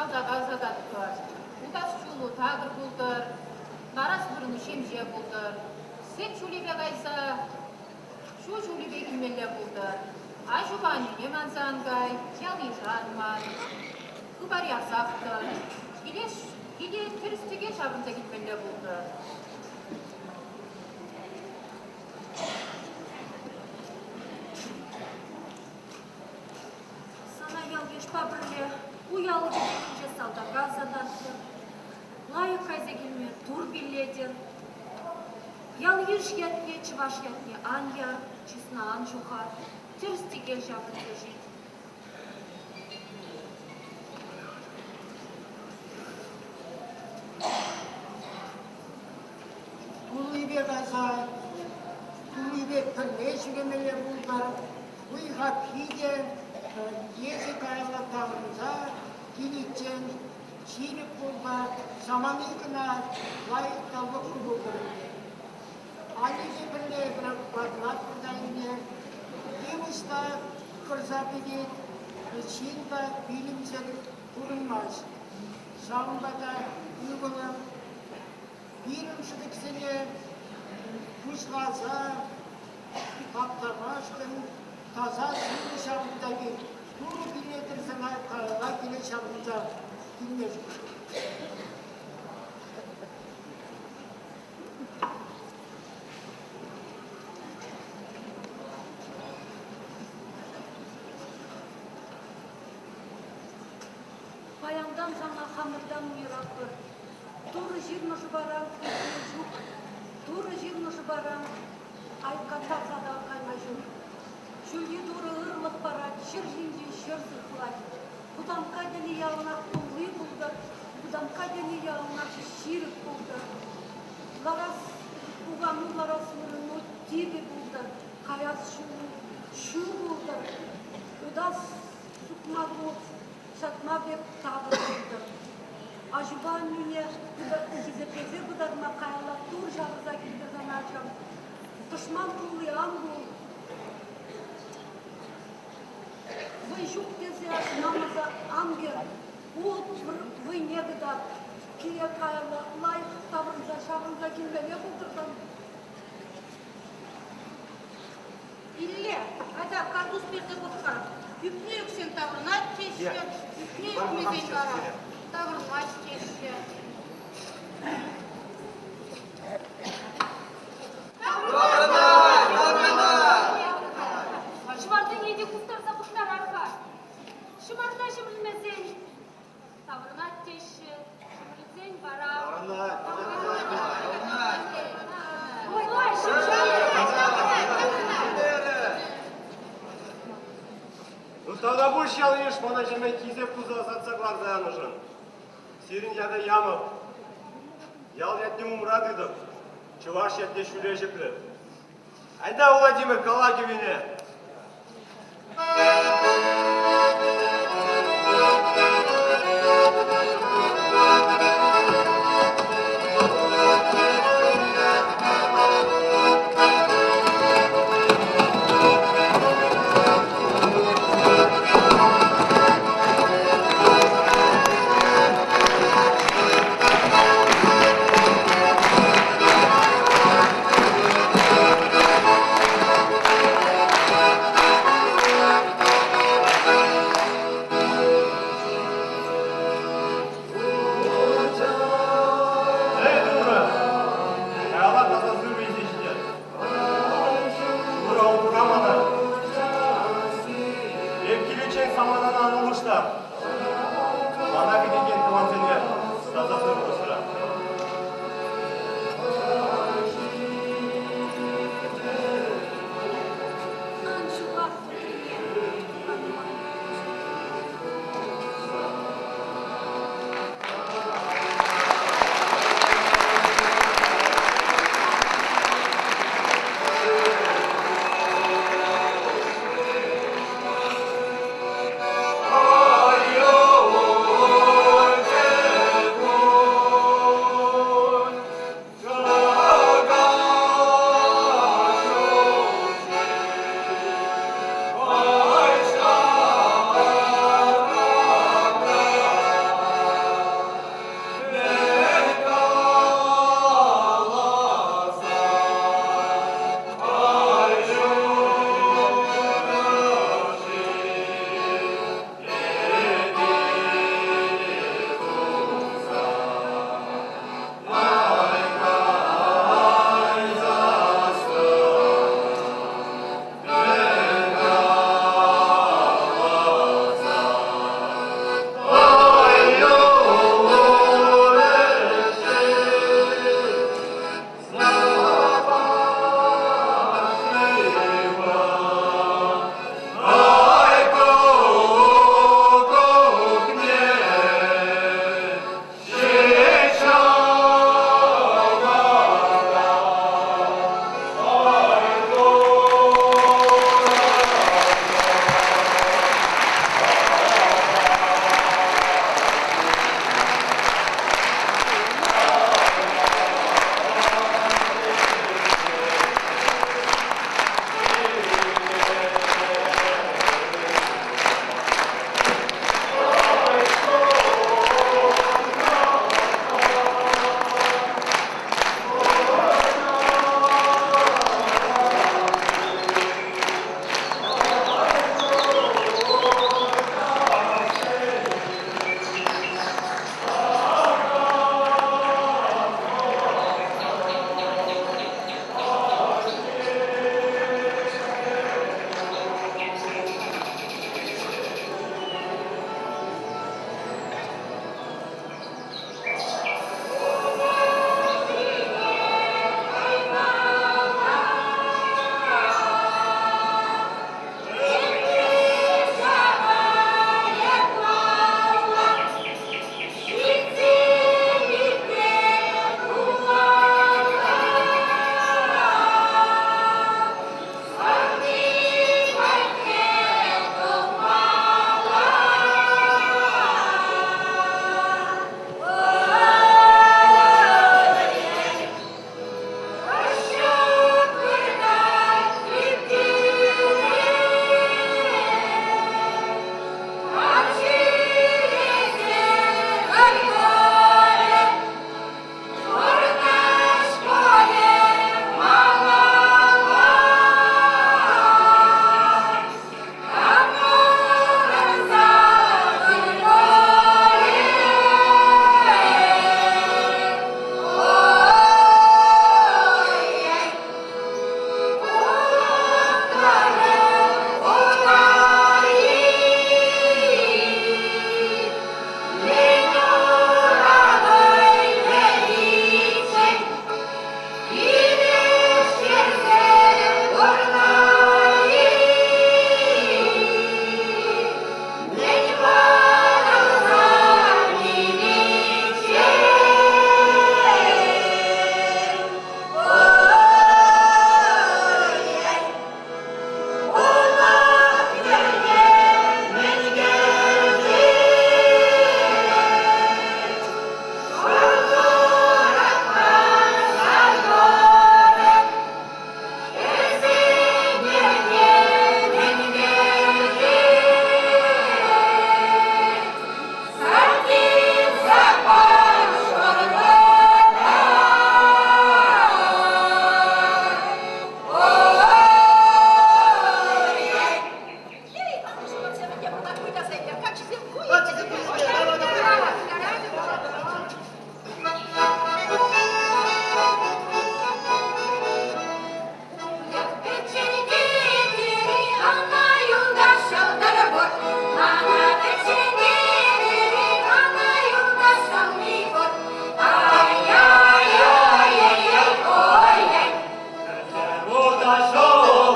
Салтака ӑсататпӑр. Утас ҫулу такӑр пултӑр, ларас вырӑну ҫемҫе пултӑр. Сӗт ҫулӗпе кайса ҫу ҫулӗпе килмелле пултӑр. Аҫупа аннӳне манса ан кай, ял-йыша ан ман. Хыпар ярсах тӑр. Килес киле тӗрӗс-тӗкел ҫаврӑнса килмелле пултӑр. Сана ял-йышпа пӗрле уяв тӗлӗнче салтака ӑсататпӑр. Лайӑх кайса килме тур пиллетӗр. Ял-йыш ятне, чӑваш ятне ан яр, чысна ан ҫухат, тӗрӗс-тӗкел ҫаврӑнса ҫит. Туллипе кайса, туллипе пӗрле ҫӳремелле пултӑр. Уй-хапхи те эсӗ каялла таврӑнса киличчен ҫирӗп пулса самани кӑна лайӑх та лӑпкӑ пултӑр ӗнтӗ. Аннепе пӗрле ватӑлатпӑр та ӗнтӗ. Йывӑҫ та хӑрса пӗтет, ҫын та вилӗмсӗр пурӑнмасть. Ҫавӑнпа та ывӑлӑм пирӗн шӑтӑксене пуҫласа таптамашкӑн таса сывӑ ҫавӑнта кил. Турӑ пиллетӗр сана каялла киле ҫаврӑнса килмешкӗн. Паянтан сана хамӑртан уйӑратпӑр. Турӑ ҫырнӑ шӑпаран иртме ҫук. Турӑ ҫырнӑ шӑпаран айкка тарса та кайма ҫук. Ҫӳлти Турӑ ырлӑх парать, ҫӗр ҫинчи ҫӗр сыхлать. Кутамкка тени яланах тулли пултӑр, кутамкка тени яланах ҫирӗп пултӑр. Ларас пукану ларас вырӑну типӗ пултӑр, каяс ҫулу ҫу пултӑр, утас сукмаку ҫатма пек такӑр пултӑр. Аҫупа аннӳне хисеплесе пытарма каялла тур ҫавӑрса килтӗр сана ачам. Тӑшман тулли ан пул. Вӑй ҫук тесе намӑса ан кӗр. Улӑп вӑйне кӑтарт. Киле каялла лайӑх таврӑнса ҫаврӑнса килмелле пултӑр Илле, атя карпуз персе пӑх-ха. Ӳпне ӳксен таврӑнать теҫҫӗ, ӳпне ӳкмесен вара таврӑнмасть теҫҫӗ. Ҫӑмартине те кустарса пӑхтарар-ха. Ҫӑмарта ҫӗмӗрмесен таврӑнать теҫҫӗ, ҫӗмӗрсен вара... Ой, Ну, Тавтапуҫ ял-йыш мана ҫӗрме хисеп туса ӑсатса кӑларса янӑшӑн. Сирӗн ята ямӑп. Ял ятне умра тытӑп. Чӑваш ятне ҫӳле ҫӗклӗп. Айда, Владимир, кала кӗвӗне.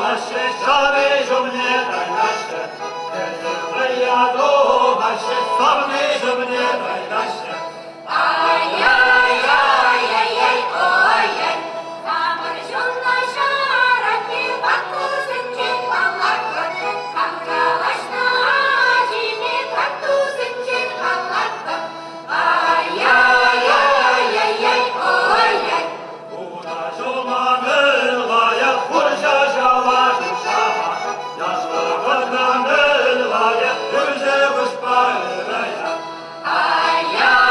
тухаҫҫӗ, ҫавни ҫумне каяҫҫӗ. Хӗрсем вӑййа тухаҫҫӗ, савни ҫумне каяҫҫӗ. Ай-яй-яй-яй-яй, ой-яй, хамӑр ҫулла ҫаратне ваттусенчен паллатпӑр, хам калаҫнӑ ачине каттусенчен паллатпӑр. Ай-яй-яй-яй-яй, ой-яй. Хура ҫулман лайӑх, хурҫӑ ҫава шуҫама, яшлӑхӑртан лайӑх, хурҫӑ куҫпа ырая. Ай-яй.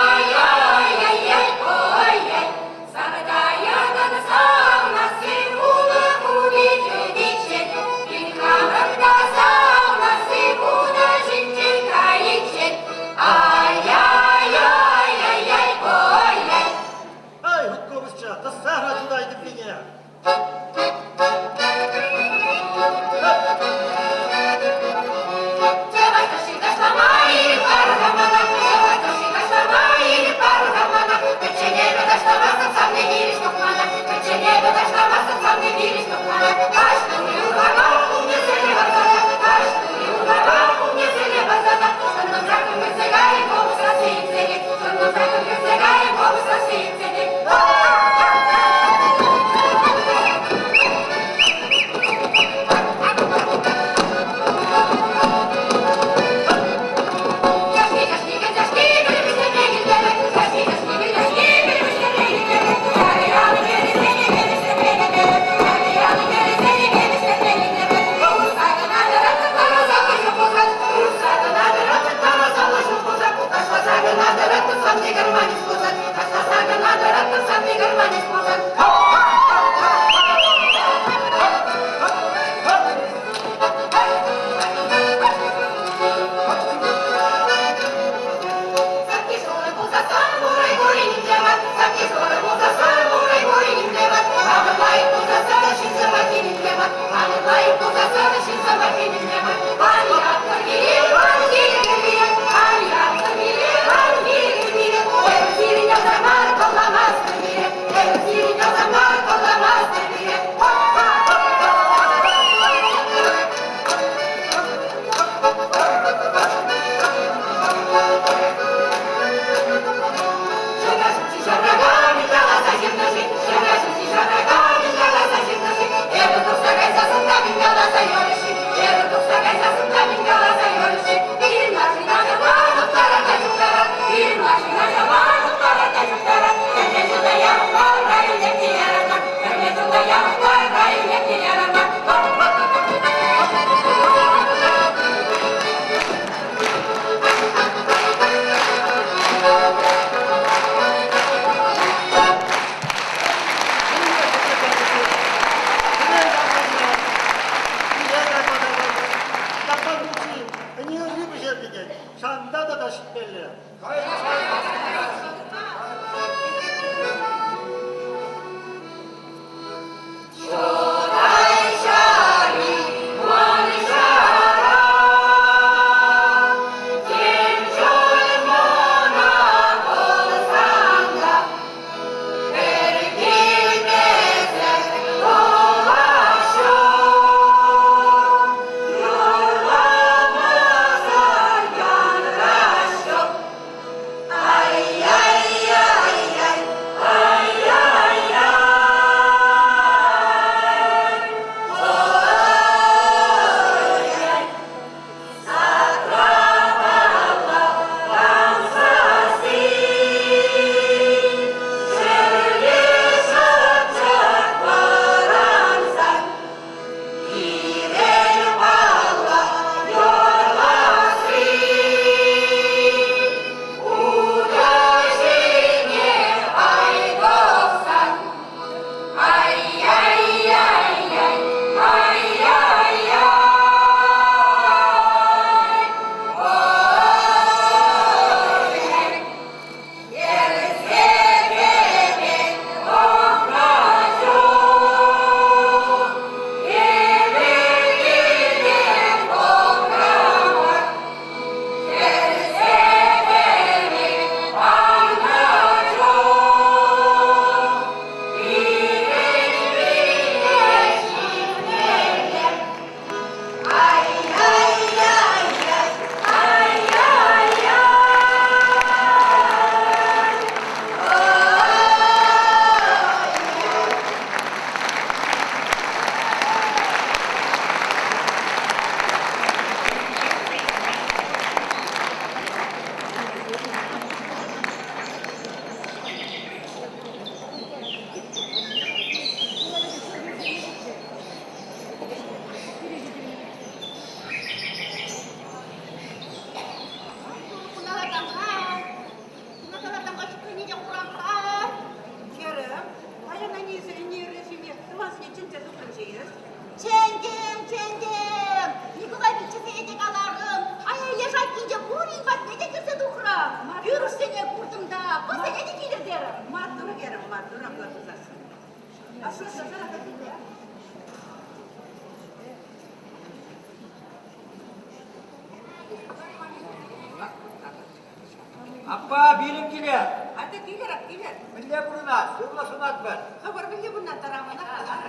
Аппа, пирӗн киле. Атя килӗр, килӗр. Мӗнле пурӑнать? Сывлӑх сунатпӑр. Хӑвӑр мӗнле пурӑнать тарамана?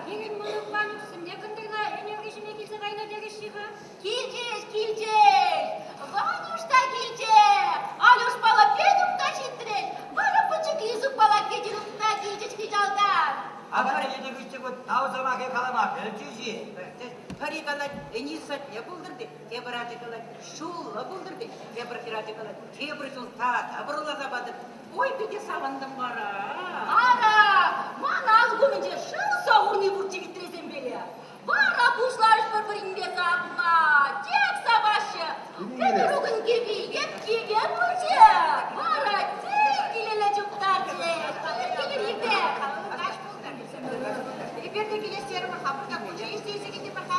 Пирӗн мӑнукпа Нюксемне кӑнтӑрла ӗнер ӗҫме килсе кайнӑ терӗҫ-ши-ха? Килчӗҫ, килчӗҫ! Ванюш та килчӗ! Алюшпала Петюк та ҫитрӗҫ! Вара пӗчӗк Лизукпала Кӗтерук та килчӗҫ хыҫалтан. Аппа, йӗнӗ хыҫҫӑн тав сӑмахӗ калама пӗлчӗҫ-и? Пӗри калать, ӗни сӑтне пултӑр тет, тепӗр ачи калать, ҫуллӑ пултӑр тет, тепӗр хӗрачи калать, тепӗр ҫул тата пӑруласа патӑр. Ой, питӗ савӑнтӑм вара. Ара, ман алӑк умӗнче шыв сӑхурни пурччӗ витресемпеле. Вара пуҫларӗҫ пӗр-пӗринпе сапма, тек сапаҫҫӗ. Кӗтерукӑн кӗпи еткипе пулчӗ. Вара тин килелле чуптарчӗ. Килӗр, килӗр, ирте. Каҫ пултӑр. Эпир те килес терӗмӗр-ха, пурта куччӗ илсе килтӗмӗр-ха.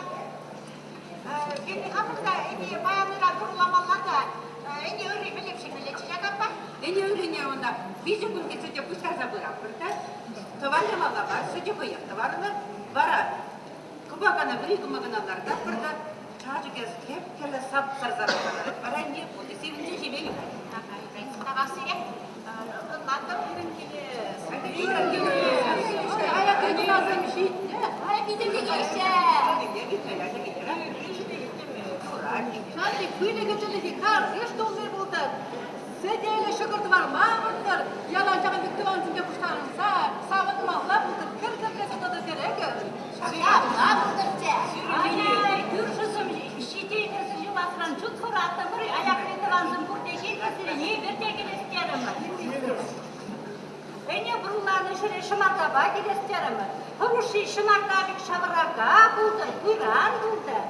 Пирӗн хамӑр та ӗне паян ыран пӑруламалла та ӗне ырри мӗнле пӗҫермеллеччӗ ҫак аппа? Ӗне ыррине ӑна виҫӗ кун сӗте пуҫтарса пыратпӑр та тӑван ямалла мар, сӗтӗ хӑех тӑварлӑ. Вара кӑмакана вӗри кӑмакана лартатпӑр та чашӑкӗ хӗп-хӗрлӗ сап-сарса ларать. Вара не пулӗ, сивӗнсе ҫиме юрать. Тавах сире. Ӑнлантӑм. Пирӗн килес. Шанти пылӗкӗ чӗлхи карсеш тулли пултӑр. Сӗтелӗ ҫӑкӑр тӑварма пултӑр. Ялан ҫакӑн пек тӑвансемпе пуҫтарӑнса савӑнмалла пултӑр. Кӗр-кӗрлесе тӑтӑр кӗрекӗр. Ҫапла пултӑрччӗ. Ай-яй, кӳршӗсем ҫитеймесӗр юласран чут хӑратӑмӑр. Аякри тӑвансем пурте ҫитнӗ сире эпир те килес терӗмӗр. Ӗне пӑруланӑ ҫӗре ҫӑмартапа килес терӗмӗр. Хӑрушши ҫӑмарта пек ҫаврака пултӑр, пыран пултӑр.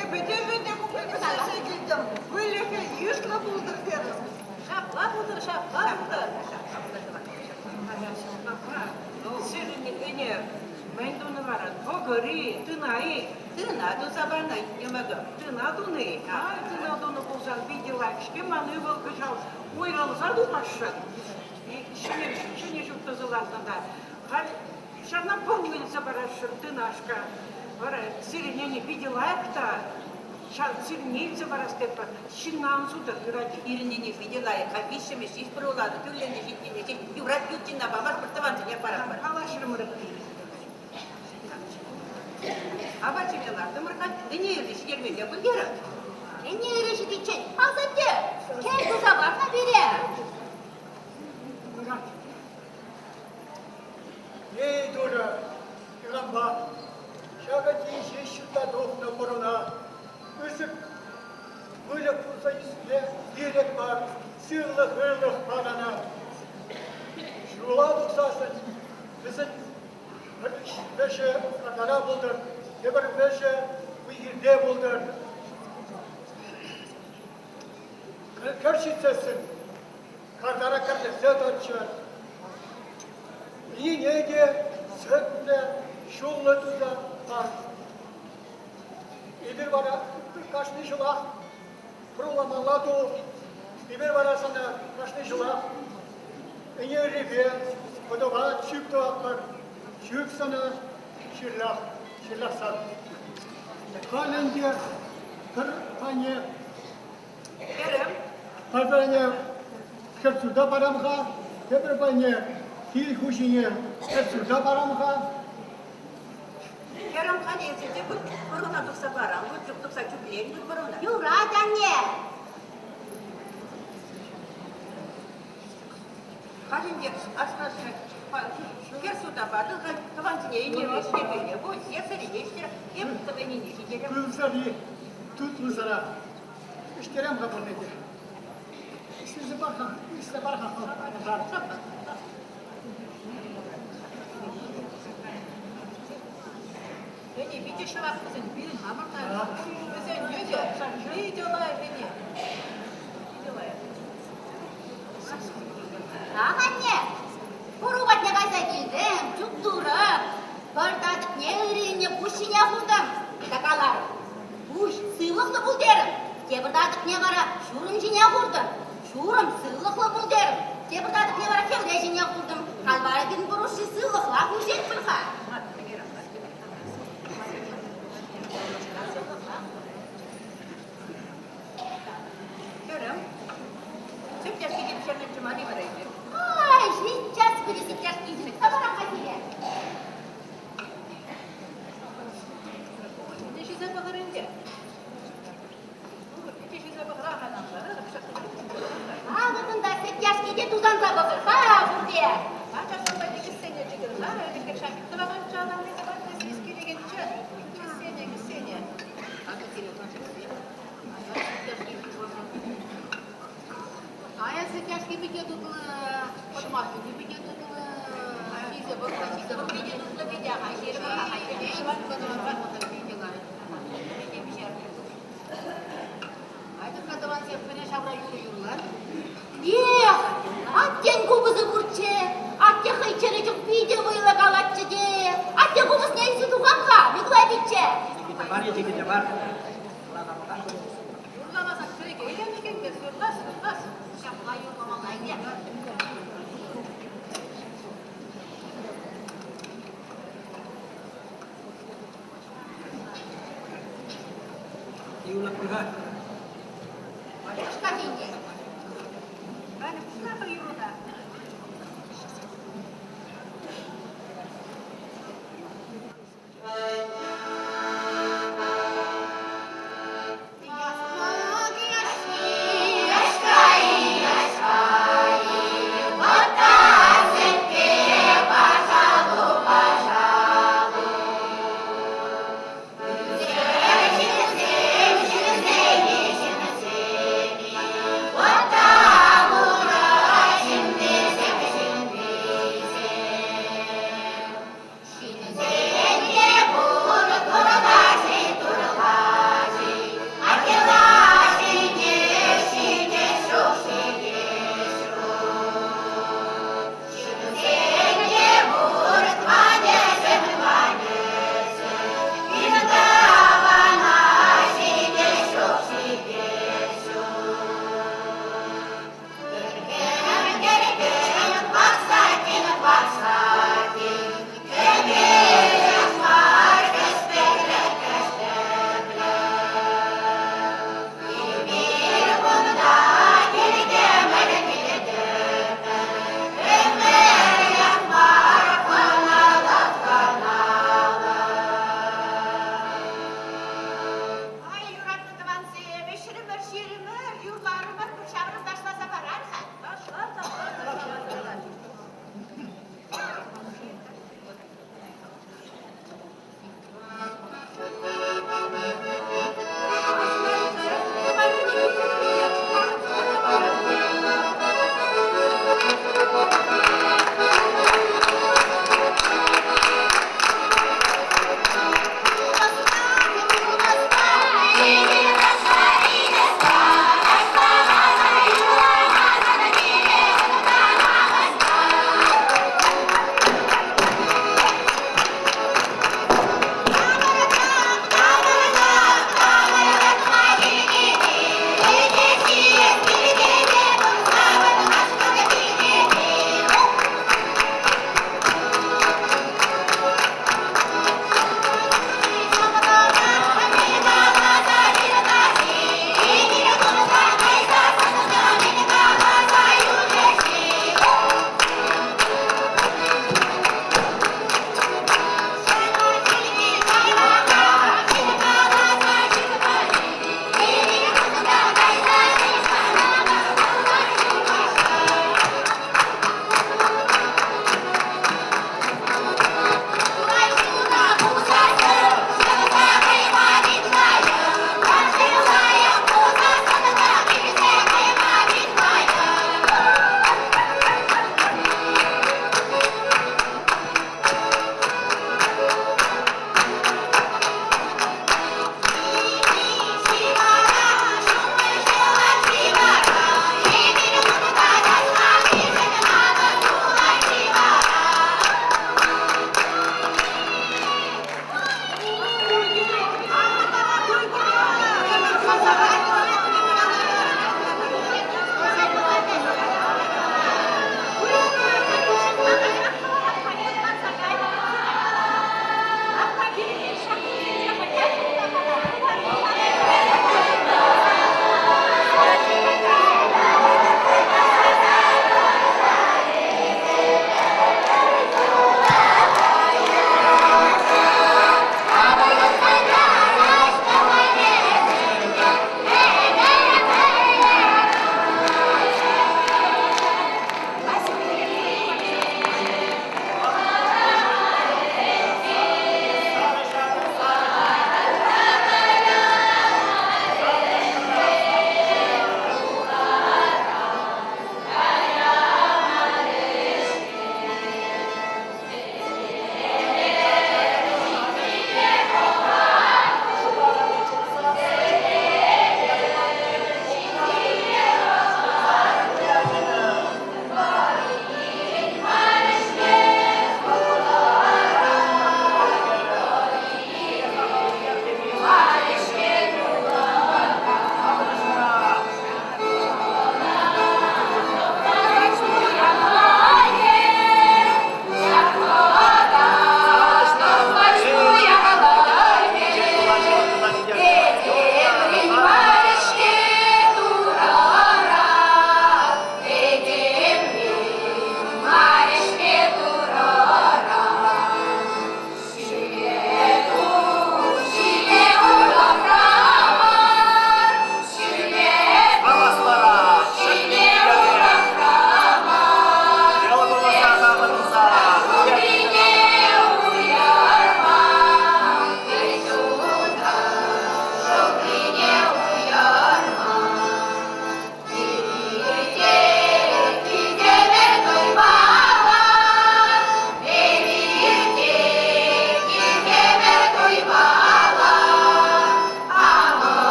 Эпӗ те ӗнтӗ купленсе килтӗм. Выльӑхӗ йышлӑ пултӑр терӗм. Ҫапла пултӑр, ҫапла пултӑр. Сирӗн ӗне мӗн тунӑ вара? Вӑкӑр-и, тына-и? Тына туса панӑ йӑмӑкӑм. Тына туни? Ай, тына тунӑ пулсан питӗ лайӑх-ҫке ман ывӑл кӑҫал уйрӑлса тухасшӑн. Ҫӗнӗ, ҫӗнӗ ҫурт тӑсӑлатнӑ та. Халь ҫавна пӑру илсе парасшӑн тынашка. Вара сирӗн ӗне питӗ лайӑх та, ҫав сирӗнне илсе парас тетпӗр. Ҫынна ан сутӑр, юрать. Пирӗн ӗне питӗ лайӑх. Халь виҫҫӗмӗш ҫеҫ пӑруланӑ, тӳрленсе ҫитнине ҫеҫ юрать ют ҫынна памастпӑр, тӑвансене паратпӑр. Калаҫрӑмӑр. Апат ҫиме лартӑмӑр-ха, ӗне ырри ҫитермелле пуль Ӗне ырри ҫитиччен, асатте, кӗл туса пар-ха пире. Эй, Турӑ, ырӑпа, ҫакӑ тин ҫеҫ ҫутта тухнӑ пӑруна пысӑк выльӑх пулса ӳсме ирӗк пар, сывлӑх, ырлӑх пар ӑна. Ҫула тухсассӑн вӗсен пӗр вӗҫӗ картара пултӑр, тепӗр вӗҫӗ уй-хирте пултӑр. Кӗр ҫитсессӗн картара кӗрлесе тӑччӑр. Ӗнине те сӗтлӗ, ҫуллӑ туса пар. Эпир вара кашни ҫулах пӑруламалла ту. Эпир вара сана кашни ҫулах ӗне ыррипе пӑтӑпа чӳк тӑватпӑр. Чӳк сана ҫырлах, ҫырлахсан. Халь ӗнтӗ пӗр пайне Хӗрӗм. Пӗр пайне хӗрсурта парам-ха, тепӗр пайне кил хуҫине хӗрсурта парам-ха. Хӗрӗм, халь эсӗ те пӑруна тухса парам, вот тухса чӳклен пӑруна. Юрать, анне. Халь ӗнтӗ аслашшӗ хӗр суда патӑн, халь тӑвансене ӗнерме ҫитермелле пуль, сӗрине ӗҫтер, эп ӗнене ҫитерем. Пыл сӑри, тутлӑ сӑра. Ӗҫтерем-ха пурне те. Ӗҫлесе пар-ха, ӗҫсе пар-ха. Ӗне питӗ ҫӑвас вӗсен, пирӗн хамӑр та. Вӗсен йӑхӗ питӗ лайӑх ӗне. Питӗ лайӑх. Ах, анне, пӑру патне кайса килтӗм, чуптурӑм. Пӗр татӑкне ыррине пуҫ ҫине хутӑм та каларӑм. Пуҫ сывлӑхлӑ пул терӗм. Тепӗр татӑкне вара ҫурӑм ҫине хуртӑм. Ҫурӑм сывлӑхлӑ пул терӗм. Тепӗр татӑкне вара хӗвре ҫине хутӑм. Халь вара пирӗн пӑрушши сывлӑхлах ӳсетпӗр-ха. Хӗрӗм, сӗт яшки те пӗҫернӗччӗ мар-и вара эпир? Ай, сейчас вӗри сӗт яшки Таварах-ха сире. Те ҫисе пӑхӑр ӗнтӗ. Те ҫисе пӑхӑр-ха Акӑ кунта сӗт яшки те тусанса пӑхӑр-ха пурте. Ачасемпе кӗсене чикӗр-ха, тӑваканччӗ, анамне тӑван килекенччӗ. Кӗсене, кӗсене. Акӑ сире Ая сӗт яшки питӗ тутлӑ, пӑтмаххи питӗ тутлӑ. Ҫисе пӑх-ха, ҫисе пӑх, питӗ тутлӑ питӗ. Питӗ пӗҫернӗ. Айтӑр-ха, тӑвансем, пӗре ҫавра юрӑ юрлар. Эх, аттен купӑсӗ пурччӗ. Атте хӑй чӗрӗ чух питӗ вӑйлӑ калатчӗ те. Атте купӑсне илсе тухам-ха, Микулай пичче. Бар, йӗкӗте бар. Юрламасан кӗреке иленекен пек юрлас, юрлас. Ҫапла юрламалла ӗнтӗ. Юрлап пыр-ха. Пуҫка тенӗ. Ваня, пуҫла-ха юрӑна.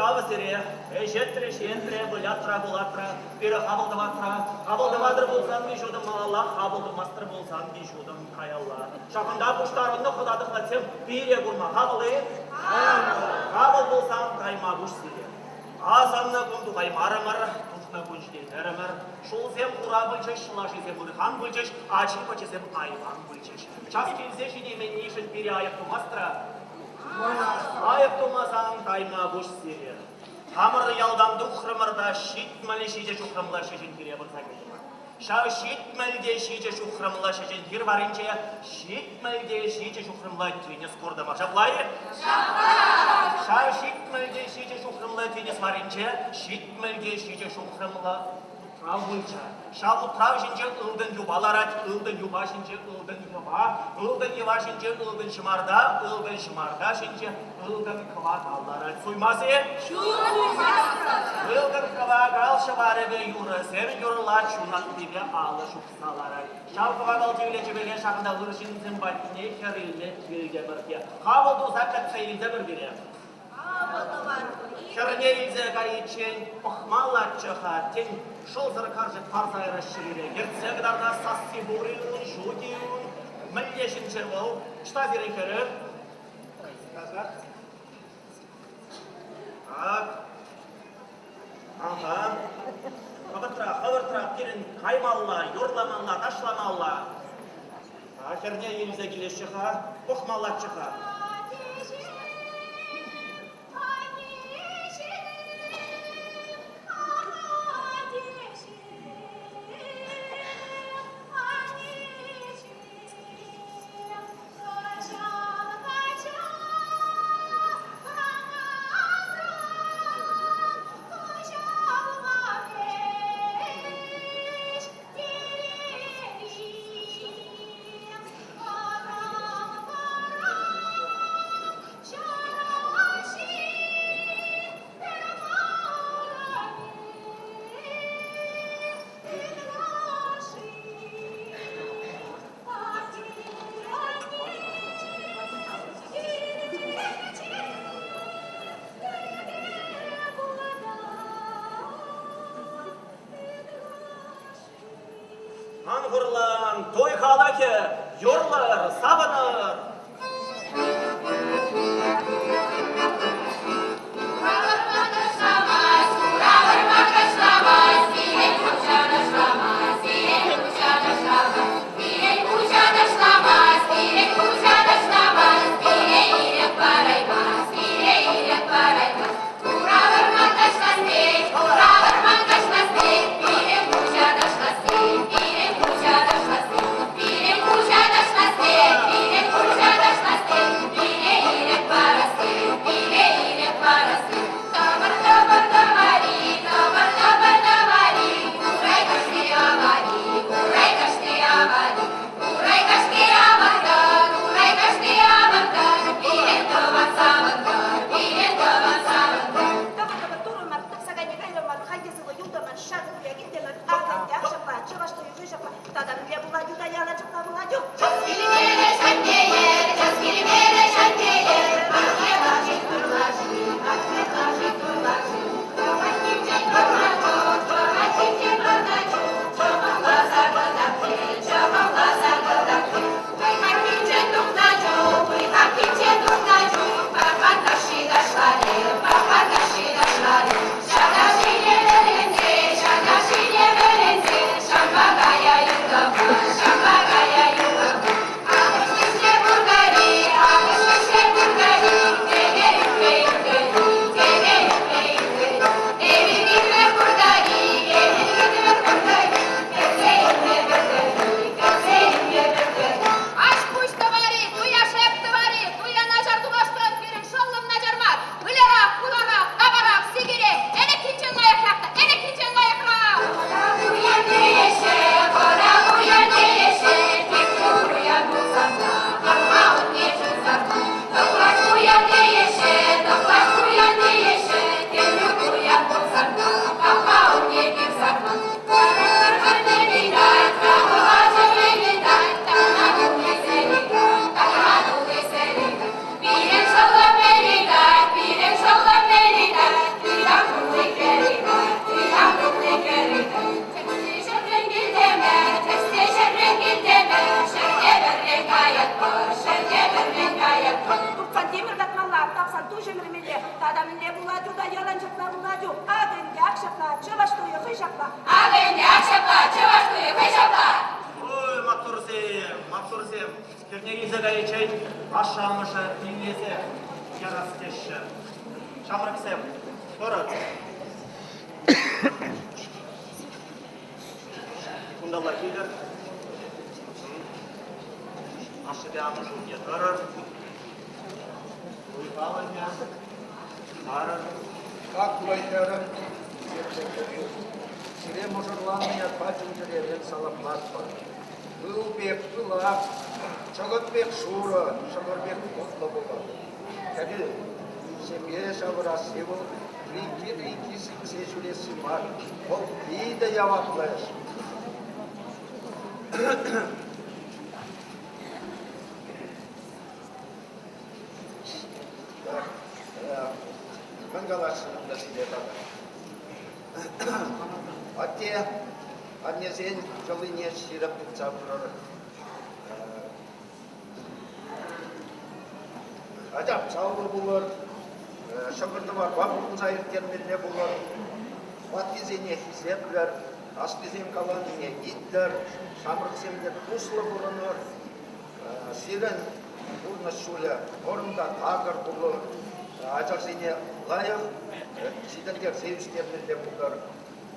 тав сире. Ӗҫетре, ҫиетре, вылятра, кулатра, пире хапӑл тӑватра. Хапӑл тӑватӑр пулсан виҫ утӑм малалла, хапӑл тумастӑр пулсан виҫ утӑм каялла. Ҫакӑнта пуҫтарӑннӑ хӑта тӑхлачсем пире курма хапӑл-и? Хапӑл пулсан кайма пуҫ сире. Асӑннӑ кун тухаймарӑмӑр, тухнӑ кун ҫитеймерӗмӗр. Ҫулсем хура пулчӗҫ, лашисем ырхан пулчӗҫ, ачи-пӑчисем айван пулчӗҫ. Час килсе ҫитейменнишӗн пире айӑп тумастӑр-а? Айӑп тумасан тайма пуҫ сире. Хамӑр ялтан тухрӑмӑр та 77 ҫухрӑмлӑ ҫеҫенхире пырса кӗтӗмӗр. Ҫав 77 ҫухрӑмлӑ ҫеҫенхир варринче 77 ҫухрӑмлӑ тинӗс куртӑмӑр. Ҫапла-и? Ҫапла! Ҫав 77 ҫухрӑмлӑ тинӗс варринче 77 ҫухрӑмлӑ утрав пулчӗ. Ҫав утрав ҫинче ылтӑн юпа ларать, ылтӑн юпа ҫинче ылтӑн йӑва, ылтӑн йӑва ҫинче ылтӑн ҫӑмарта, ылтӑн ҫӑмарта ҫинче ылтӑн кӑвакал ларать. Суймас-и? Ылтӑн кӑвакал ҫӑварӗпе юрӑсем юрлать, ҫунаттипе алӑ ҫупса ларать. Ҫав кӑвакал тивлечӗпеле ҫакӑнта ыр ҫынсем патне хӗр илме килтӗмӗр те хапӑл туса кӗтсе илтӗмӗр пире. Хӗрне илсе кайиччен пӑхмаллаччӗ-ха, тен, шӑлсӑр карчӑк парса яраҫҫӗ пире. Ертсе кӑтартас сасси пур-и ун, ҫук-и ун? Мӗнле ҫынччӗ вӑл? Ӑҫта сирӗн хӗрӗр? Так. Аха. Хӑвӑртрах, хӑвӑртрах пирӗн каймалла, юрламалла, ташламалла. Хӗрне илсе килеҫҫӗ-ха, пӑхмаллаччӗ-ха. Ан хурлан, туй халӑхӗ, юрлӑр, савӑнӑр! чӑваш туйӗ хӑй ҫапла. Акӑ ӗнтӗ ак ҫапла, чӑваш туйӗ хӑй ҫапла. Ой, маттурсем, маттурсем, хӗрне илсе кайиччен ашшӗ-амӑшӗ пиллесе ярас теҫҫӗ. Ҫамрӑксем, тӑрӑр. Кунталла килӗр. Ашшӗпе амӑшӗ умне тӑрӑр. Уйхалӑхӗ, тарӑр. Хаклӑ хӗрӗм, хисеплӗ кӗрӳ, сире мӑшӑрланнӑ ятпа чун-чӗререн саламлатпӑр. Пыл пек пылак, чӑкӑт пек шурӑ, ҫӑкӑр пек тутлӑ пулӑр. Кӗрӳ, ҫемье ҫавӑрасси вӑл тринки-тринки сиксе ҫӳресси мар, вӑл питӗ яваплӑ ӗҫ. Мӗн каласшӑн унта сире тата? Атте, аннесен йӑлине ҫирӗп тытса пырӑр. Атя, савӑллӑ пулӑр, ҫӑкӑр-тӑварпа пурӑнса ирттермелле пулӑр, ваттисене хисеплӗр, аслисем каланине итлӗр, ҫамрӑксемпе туслӑ пурӑнӑр. Сирӗн пурнӑҫ ҫулӗ вӑрӑм та такӑр пулӑр, ачасене лайӑх ҫитӗнтерсе ӳстермелле пултӑр.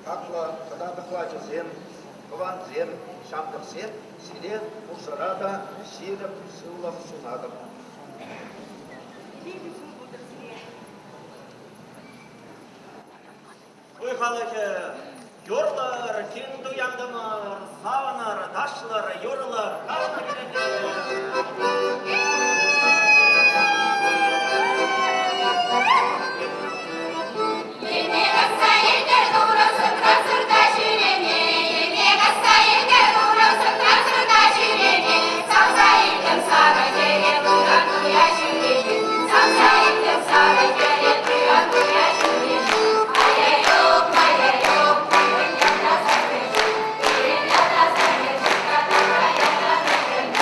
Хаклӑ кӑтартӑклӑ ачасем, тӑвансем, ҫамрӑксем, сире пурсӑра та ҫирӗп сывлӑх сунатӑп. Туй халӑхӗ, юрлӑр, кин туянтӑмӑр, савӑнӑр, ташлӑр, юрлӑр, кашни килӗнче. Ене касса илтӗр турӑ сӑтра сӑрта ҫӳреме, ене касса илтӗр турӑ сӑтра сӑрта ҫӳреме, савса илтӗм сарӑ хӗре туя туя ҫӳреме, савса илтӗм сарӑ хӗре туя туя ҫӳреме. Ай-яй-юк, ай-яй-юк, пирӗн ялта сарӑ ҫук, пирӗн ялта сарӑ ҫук, та тура ялта сарӑ ҫук.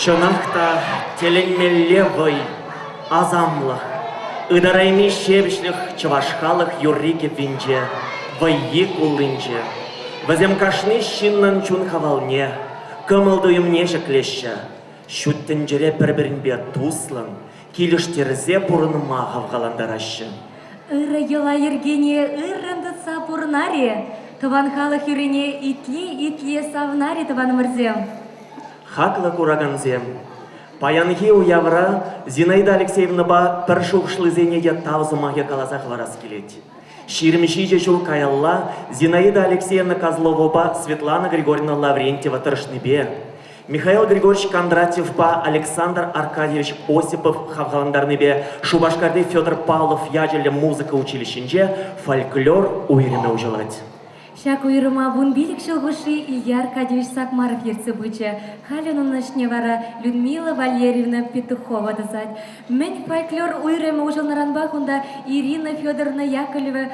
Чӑнах та тӗлӗнмелле вӑй, асамлӑх, ытарайми ҫепӗҫлӗх чӑваш халӑх юрри-кӗввинче, вӑййи-куллинче. Вӗсем кашни ҫыннӑн чун хавалне, кӑмӑл-туйӑмне ҫӗклеҫҫӗ. Ҫут тӗнчере пӗр-пӗринпе туслӑн, килӗштерсе пурӑнма хавхалантараҫҫӗ. Ырӑ йӑла-йӗркене ыррӑн тытса пурӑнар-и? Тӑван халӑх юррине итле-итле савӑнар-и тӑванӑмӑрсем? Хаклӑ куракансем, паянхи уявра Зинаида Алексеевнӑпа пӗр шухӑшлисене те тав сӑмахӗ каласа хӑварас килет. 27 ҫул каялла Зинаида Алексеевна Козловӑпа Светлана Григорьевна Лаврентьева тӑрӑшнипе Михаил Григорьевич Кондратьевпа Александр Аркадьевич Осипов хавхалантарнипе Шупашкарти Федор Павлов ячӗллӗ музыка училищинче фольклор уйрӑмӗ уҫӑлать. Ҫак уйрӑма 15 ҫул хушши Илья Аркадьевич Сакмаров ертсе пычӗ. Халӗ унӑн ӗҫне вара Людмила Валерьевна Петухова тӑсать. Мӗн фольклор уйрӑмӗ уҫӑлнӑранпах унта Ирина Федоровна Яковлева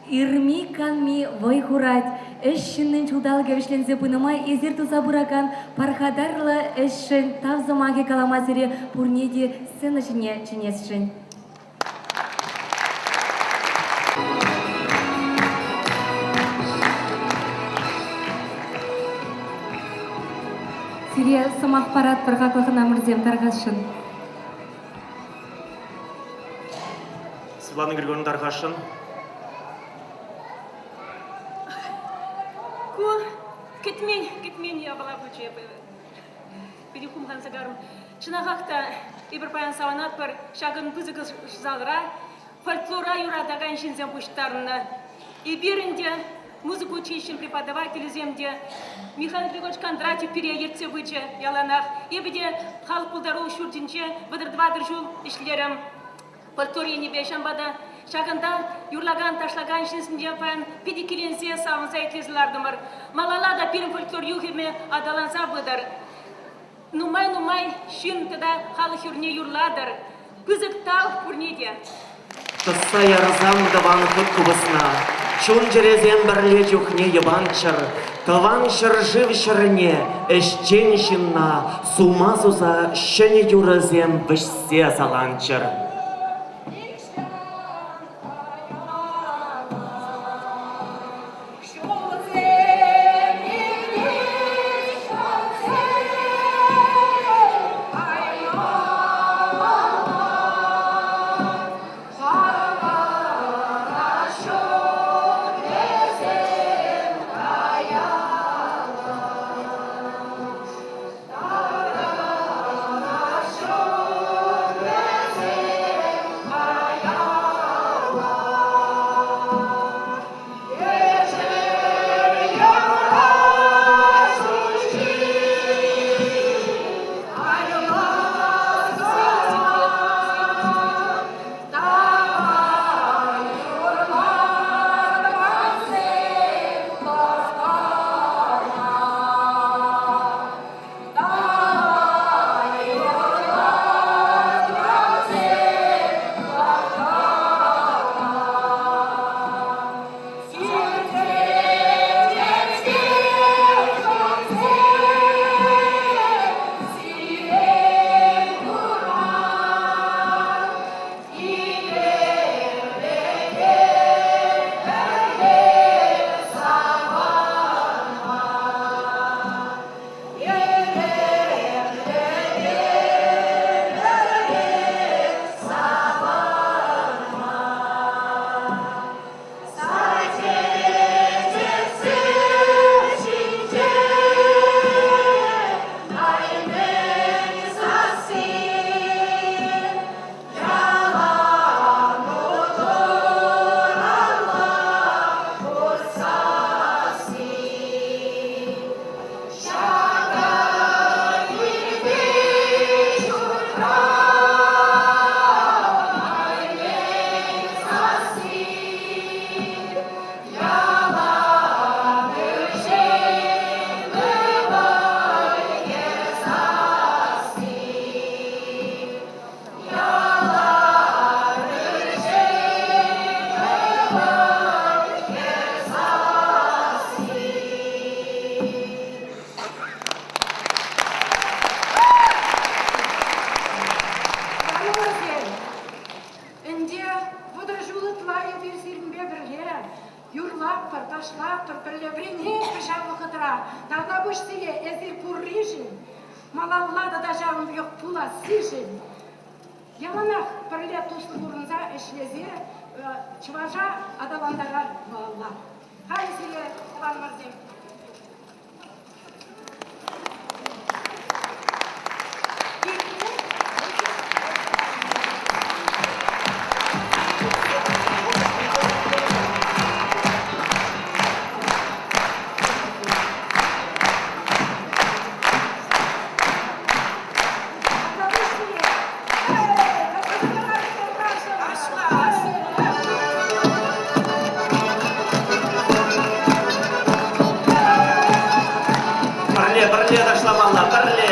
ырми-канми вӑй хурать. Ӗҫ ҫыннин ҫулталӑкӗ вӗҫленсе пынӑ май эсир туса пыракан пархатарлӑ ӗҫшӗн тав сӑмахӗ калама сире пурне те сцена ҫине чӗнесшӗн. Сире сӑмах паратпӑр, хаклӑ хӑнамӑрсем, тархасшӑн. Светлана Григорьевна тархасшӑн. Ку кӗтмен, кӗтмен япала пулчӗ эпӗ. Питӗ хумханса карӑм. Чӑнахах та эпир паян савӑнатпӑр. Ҫакӑн пысӑк залра фольклора юратакан ҫынсем пуҫтарӑннӑ. Эпир ӗнтӗ музыка училищин преподавателӗсем те, Михаил Григорьевич Кондратьев пире ертсе пычӗ яланах. Эпӗ те халӑх пултарулӑх ҫуртӗнче 34 ҫул ӗҫлерӗм фольклор енӗпе. Ҫавӑнпа та ҫакӑнта юрлакан, ташлакан ҫынсенче паян питӗ киленсе, савӑнса итлесе лартӑмӑр. Малалла та пирӗн фольклор юхӑмӗ аталанса пытӑр. Нумай-нумай ҫын тата халӑх юрне юрлатӑр. Пысӑк тав пурне те. Тӑсса ярсан тӑван хут купӑсна, чун-чӗресем пӗрле чухне йӑпанччӑр, Тӑван ҫӗршыв ҫӗрне, ӗҫчен ҫынна сума суса ҫӗнӗ юрӑсем вӗҫсе саланччӑр. юрлатпӑр, ташлатпӑр, пӗрле вӗренетпӗр ҫав вӑхӑтра. Тавтапуҫ сире эсир пурришӗн, малалла тата ҫавӑн пекех пулассишӗн. Яланах пӗрле туслӑ пурӑнса ӗҫлесе чӑваша аталантарар малалла. Халӗ сире, тӑванӑмӑрсем, Пӗрле, пӗрле ташламалла, пӗрле.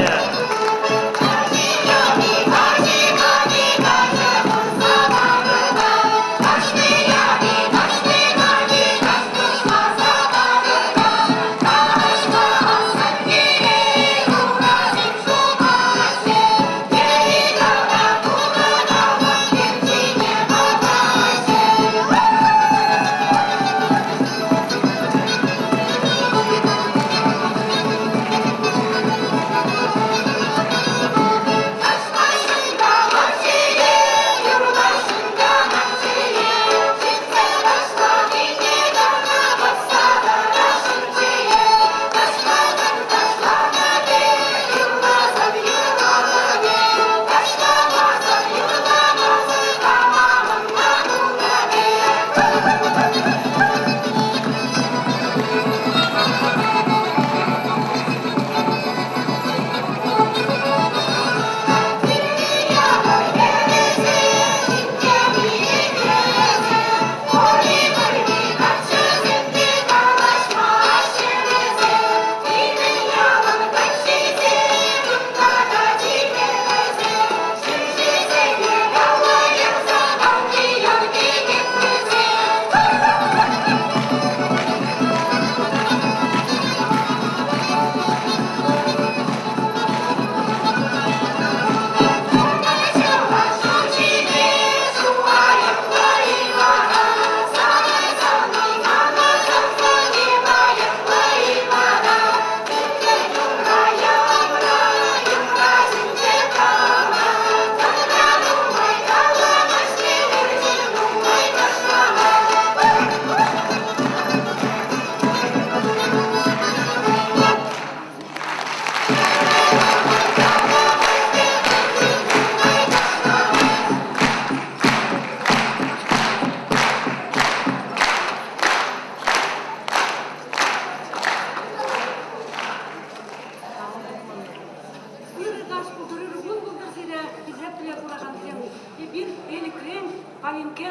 Ырӑ каҫ пултӑр, ырӑ кун пултӑр сире, хисеплӗ куракансем. Эпир Элӗкрен Палинке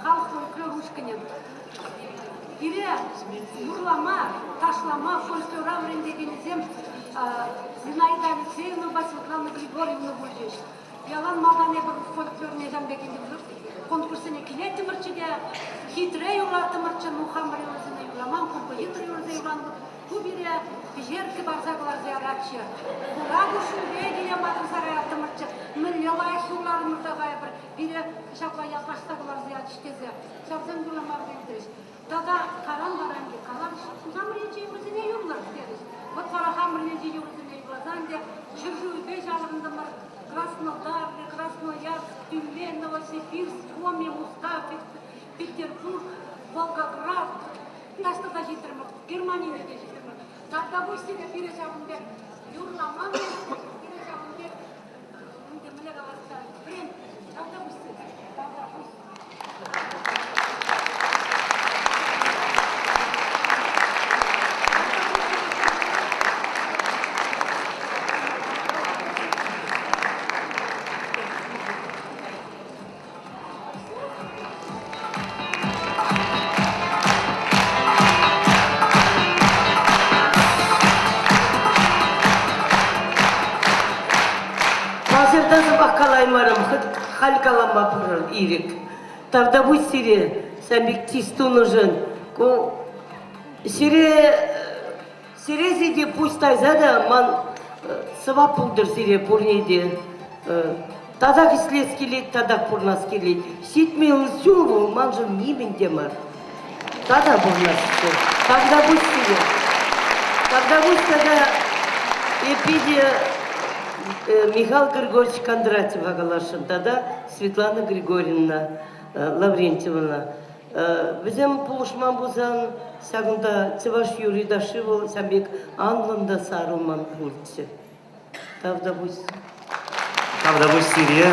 халӑх фольклор ушкӑнӗ. Пире юрлама, ташлама фольклора вӗрентекенӗсем Зинаида Алексеевнӑпа Светлана Григорьевна пулчӗҫ. Ялан малтан эпир фольклорне ҫавӑн пек конкурссене килеттӗмӗрччӗ те, хитре юрлаттӑмӑрччӗ, ну хамӑр юрӑсене юрламан, композитор юрӑсем юрланӑ. Ку пире пӗҫерккӗ парса кӑларса яратчӗ. Хура куҫҫульпе киле макӑрса каяттӑмӑрччӗ. Мӗнле лайӑх юрларӑмӑр та кайӑпӑр, пире ҫапла ятлаҫса кӑларса ячӗҫ тесе. Ҫавсем юрлама вӗрентрӗҫ. Тата каран вара ӗнтӗ каларӗҫ, хамӑр енчи юрӑсене юрлӑр терӗҫ. Вӑт вара хамӑр енчи юрӑсене юрласан ӗнтӗ ҫӗршывӗпе ҫаврӑнтӑмӑр. Краснодар, Красноярск, Тюмень, Новосибирск, Коми, Мускав, Петербург, Волгоград, Таҫта та ҫитрӗмӗр, Германине те ҫитрӗмӗр. Тавтапуҫ сире пире ҫавӑн пек юрлама вӗрентрӗҫ, пире ҫавӑн пек ӗнтӗ мӗнле калас та, вӗрентрӗҫ. Тавтапуҫ сире, тавтапуҫ. Пасарта сӑмах калаймарӑм, халь калама пырӑр ирӗк. Тавтапуҫ сире, сан пек чыс тунӑшӑн. Ку сире сире сире пуҫ тайса та ман сӑвап пултӑр сире пурне те. Татах ӗҫлес килет, татах пурӑнас килет. 70 ҫул вӑл маншӑн нимӗн те мар. Тата пурӑнасчӗ. Тавтапуҫ сире. Тавтапуҫ тата эпи те Михаил Григорьевич Кондратьева каласшӑн тата Светлана Григорьевна Лаврентьевана. Вӗсем пулӑшман пулсан ҫакӑнта чӑваш юрри-ташши вӑл ҫав пек анлӑн та сарӑлман пулчӗ. Тавтапуҫ. Тавтапуҫ сире,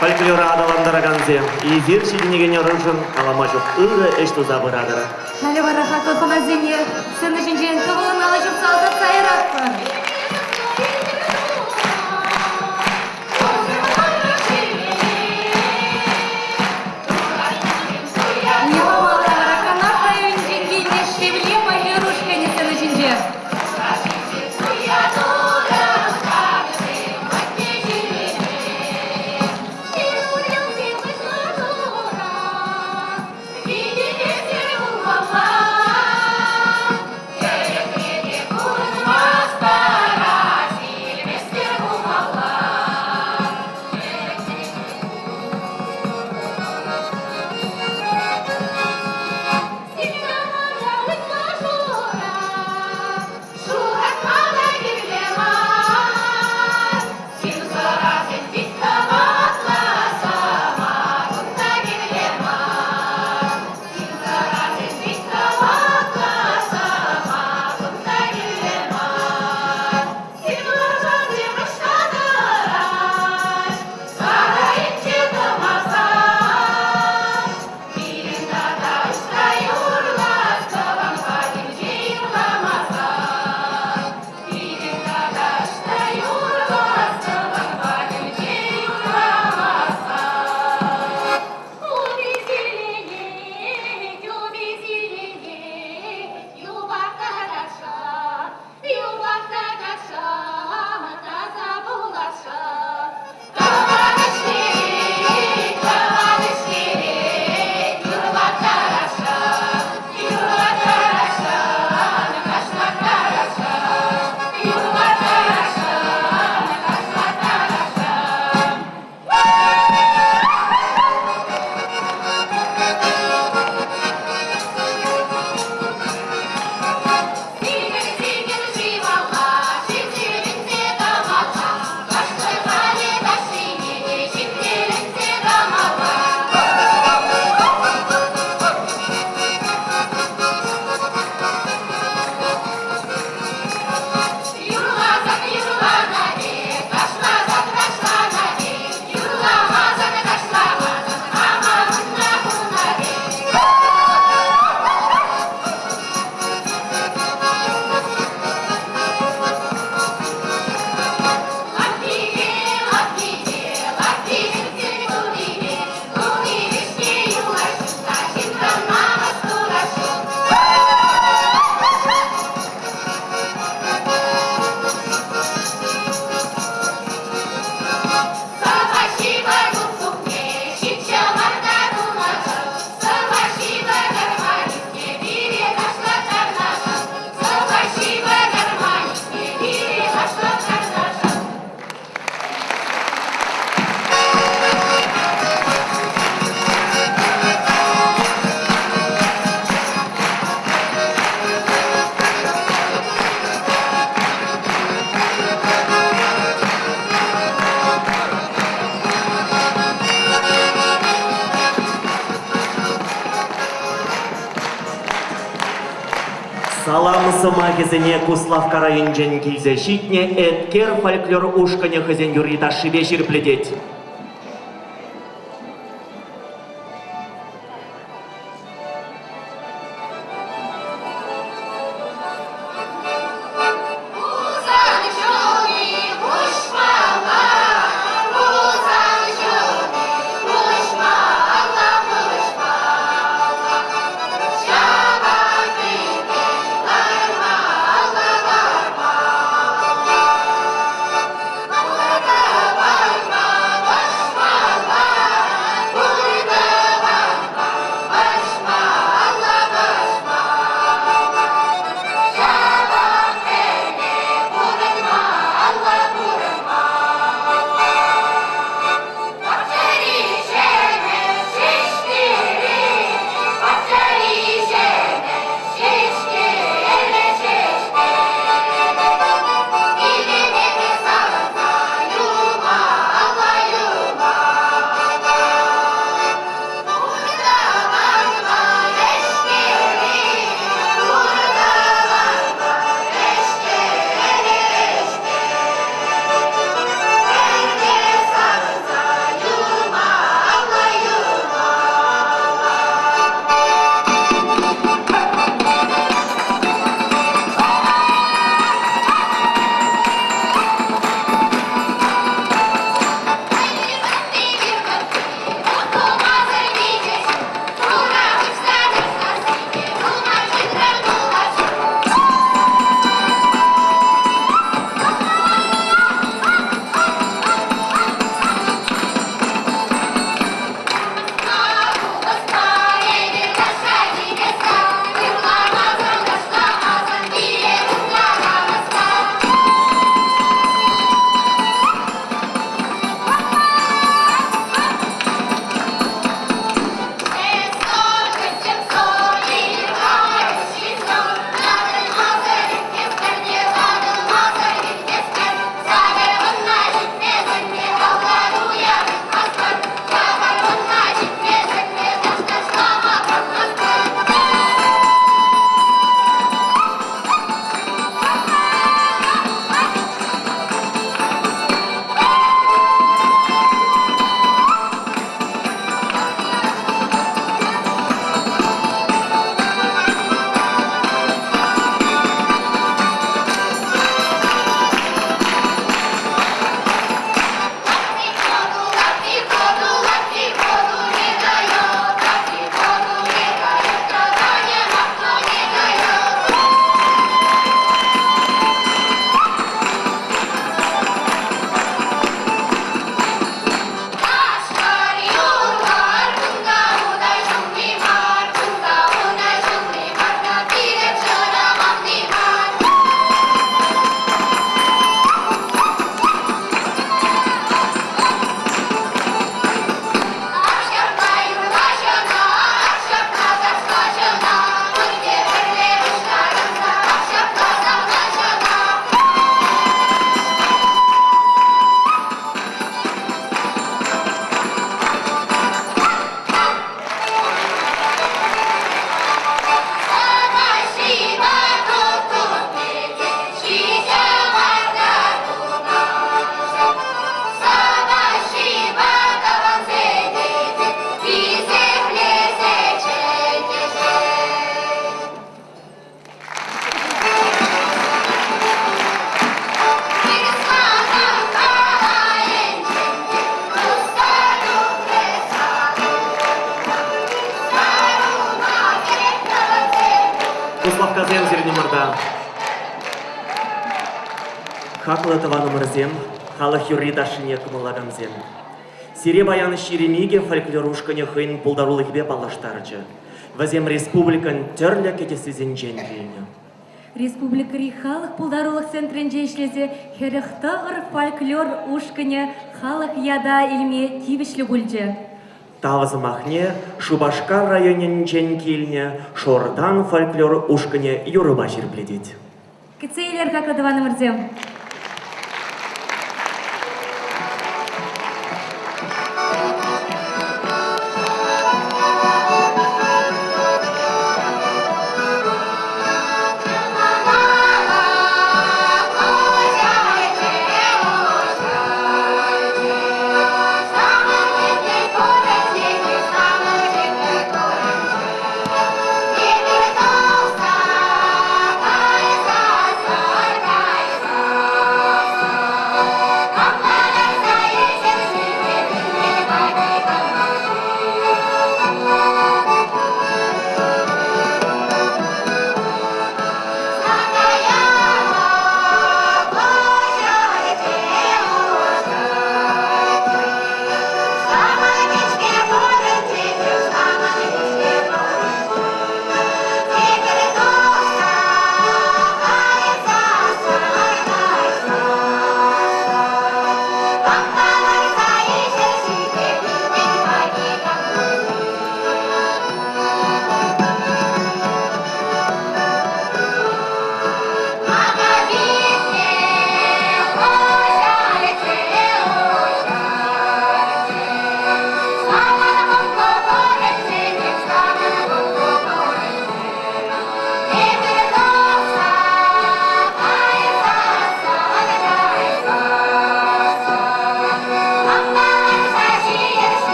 фольклора аталантаракансем. Эсир ҫитӗнекен ӑрушӑн калама ҫук ырӑ ӗҫ туса пыратӑр. Халӗ вара хаклӑ хӑнасене сцена ҫинчен тӑвӑллӑн алӑ ҫупса ӑсатса яратпӑр. Уява вара Канаш районӗнчен килнӗ Шевле фольклор ушкӑнӗ сцена ҫинче. Салам сӑмахӗсене Куславкка районӗнчен килсе ҫитнӗ Эткер фольклор ушкӑнӗ хӑйсен юрри-ташшипе ҫирӗплетет. тӑвансем сирӗн умӑрта. Хаклӑ тӑванӑмӑрсем, халӑх юрри-ташшине кӑмӑллакансем. Сире паян 22 фольклор ушкӑнӗ хӑйӗн пултарулӑхӗпе паллаштарчӗ. Вӗсем республикӑн тӗрлӗ кӗтессисенчен килнӗ. Республикӑри халӑх пултарулӑх центрӗнче ӗҫлесе 49 фольклор ушкӑнӗ халӑх ята илме тивӗҫлӗ пулчӗ. Тав сӑмахне Шупашкар районӗнчен килнӗ Шортан фольклор ушкӑнӗ юрӑпа ҫирӗплетет. Кӗтсе илер хаклӑ тӑванӑмӑрсем!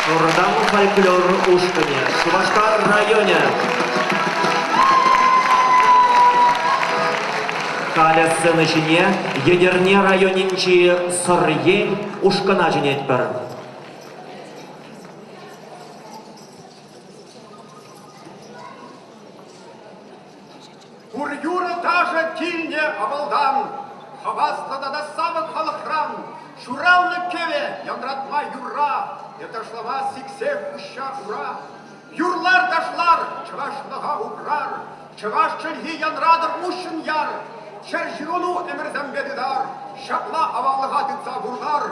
Шуртан фольклор ушкӑнӗ, Шупашкар районӗ. Халӗ сцена ҫине Етӗрне районӗнчи Сӑрьен ушкӑна чӗнетпӗр. Пур юрӑ-ташӑ килнӗ авалтан, хаваслӑ тата савӑк халӑхран ҫуралнӑ кӗвӗ янратма юрра е ташлама сиксе хуҫҫа ура. Юрлар, ташлар, чӑвашлӑха упрар, чӑваш чӗлхи янратӑр уҫҫӑн яр, ҫӗрҫыхӑну ӗмӗрсемпе тытар, ҫапла аваллӑха тытса пурнар.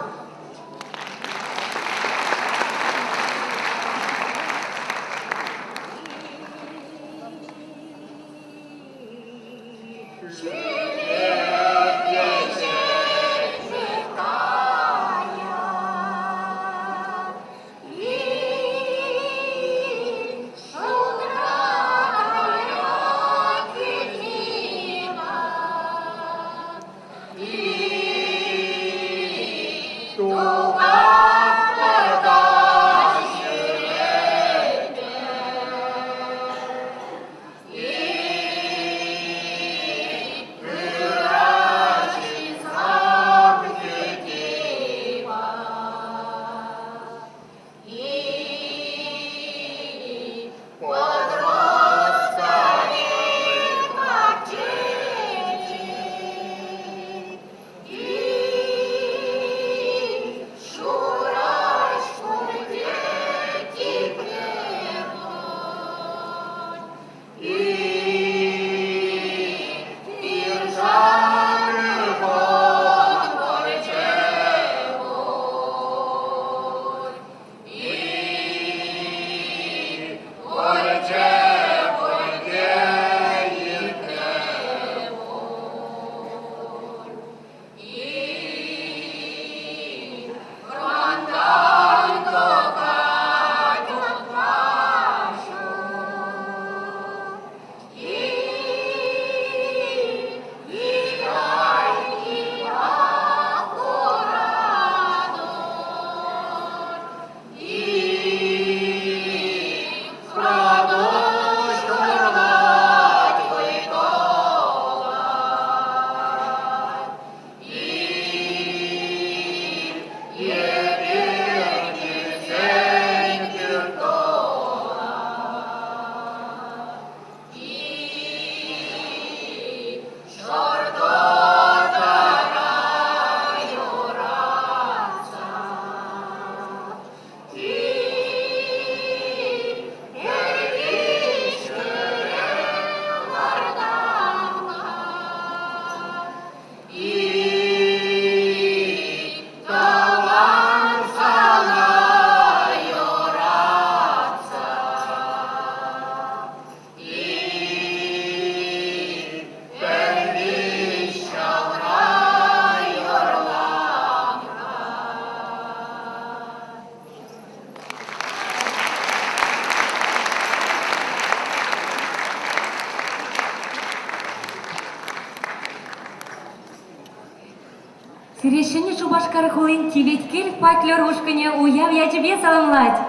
Сире Ҫӗнӗ Шупашкар хулин Теветкел фольклор ушкӑнӗ уяв ячӗпе саламлать!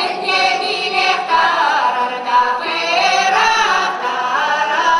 Ӗнтӗ килех тарар та пырах тарар.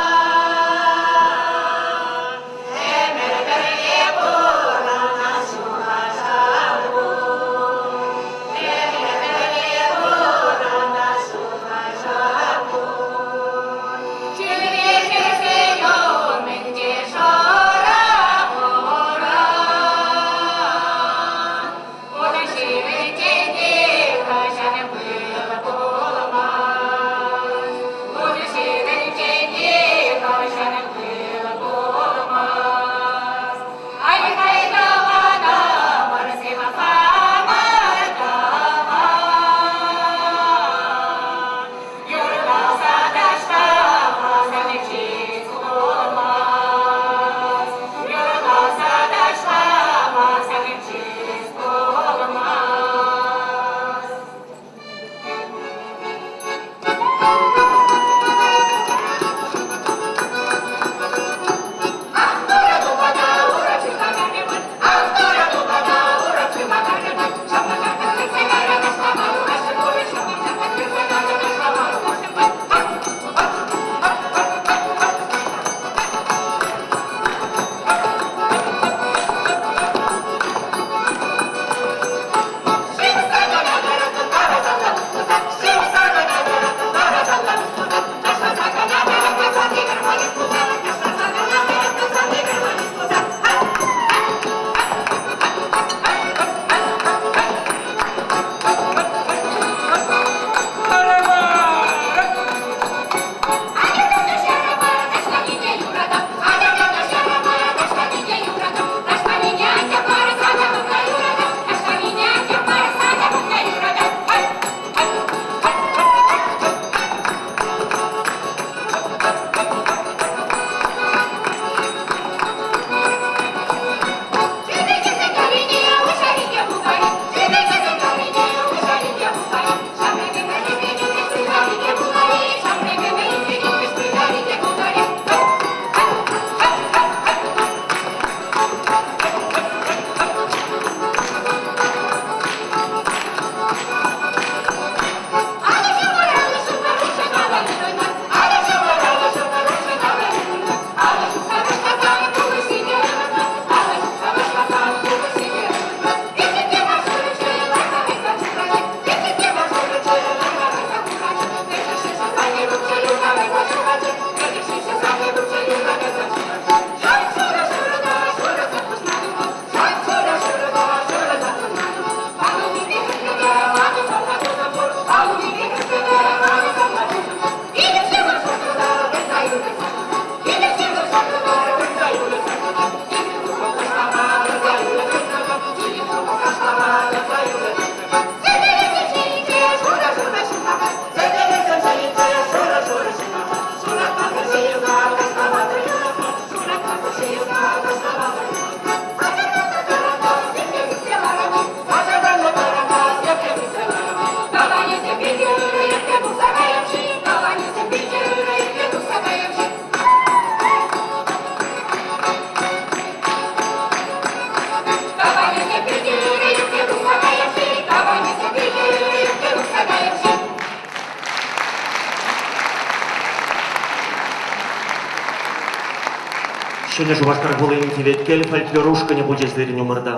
Ҫӗнӗ Шупашкар хулин Теветкел фольклор ушкӑнӗ пулчӗ сирӗн умӑрта.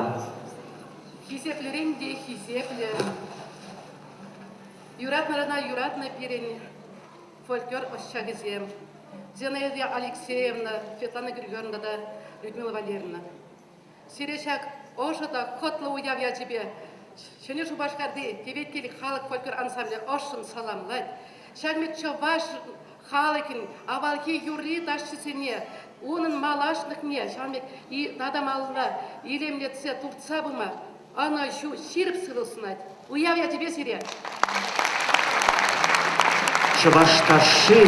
Хисеплӗрен те хисеплӗ. Юратнӑрана юратнӑ пирӗн фольклор ӑсчахӗсем Зинаида Алексеевна, Светлана Григорьевна тата Людмила Валерьевна. Сире ҫак ӑшӑ та хӑтлӑ уяв ячӗпе Ҫӗнӗ Шупашкарти Теветкел халӑх фольклор ансамблӗ ӑшшӑн саламлать. Ҫак чӑваш халӑхӗн авалхи юрри-ташшисене, унӑн малашлӑхне ҫавӑн пек тата малалла илемлетсе туртса пыма ӑнӑҫу, ҫирӗп сывлӑх сунать. Уяв ячӗпе сире! Чӑваш ташши,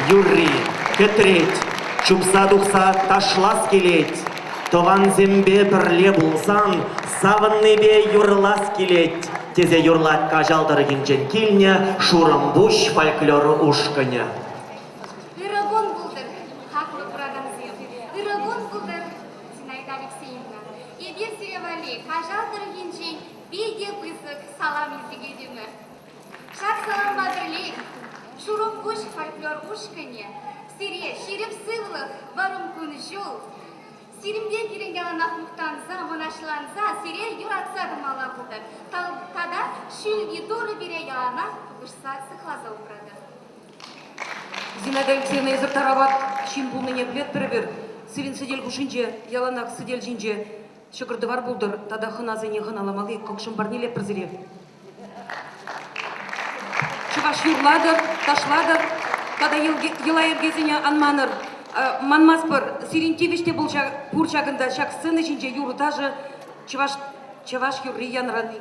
юрри кӗтрет, чупса тухса ташлас килет. Тӑвансемпе пӗрле пулсан савӑннипе юрлас килет, тесе юрлать Каҫал тӑрӑхӗнчен килнӗ Шурӑмпуҫ фольклор ушкӑнӗ. Ырӑ кун пултӑр, хаклӑ куракансем! Ырӑ кун пултӑр, Зинаида Алексеевна! Эпир сире валли Каҫал тӑрӑхӗнчен питӗ пысӑк салам илсе килтӗмӗр. Ҫак салампа пӗрлех Шурӑмпуҫ фольклор ушкӑнӗ сире ҫирӗп сывлӑх, вӑрӑм кун-ҫул, сирӗнпе пирӗн яланах мухтанса, мӑнаҫланса сире юратса тӑмалла пултӑр. Тата Ҫӳлти Турӑ пире яланах пулӑшса сыхласа упратӑр. Зинаида Алексеевна, эсир тарават ҫын пулнине пӗлетпӗр эпир. Сирӗн сӗтел хушшинче яланах сӗтел ҫинче ҫӑкӑр-тӑвар пултӑр тата хӑнасене хӑналамалли кӑкшӑм парнелетпӗр сире. Чӑваш юрлатӑр, ташлатӑр тата йӑла-йӗркесене ан манӑр. Манмастпӑр, сирӗн тивӗҫ те пур ҫакӑнта, ҫак сцена ҫинче юрӑ-ташӑ чӑваш чӑваш юрри янрани.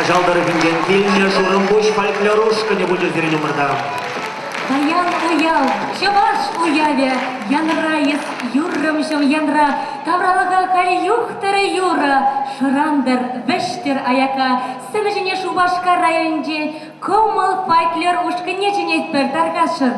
Каҫал тӑрӑхӗнчен килнӗ Шурӑмпуҫ фольклор ушкӑнӗ пулчӗ сирӗн умӑрта. Паян уяв, чӑваш уявӗ, янра эс юррӑмҫӑм янра, тавралӑха халь юхтӑр юрӑ, шӑрантӑр, вӗҫтӗр аякка. Сцена ҫине Шупашкар районӗнчен Кӑмӑл фольклор ушкӑнне чӗнетпӗр, тархасшӑн.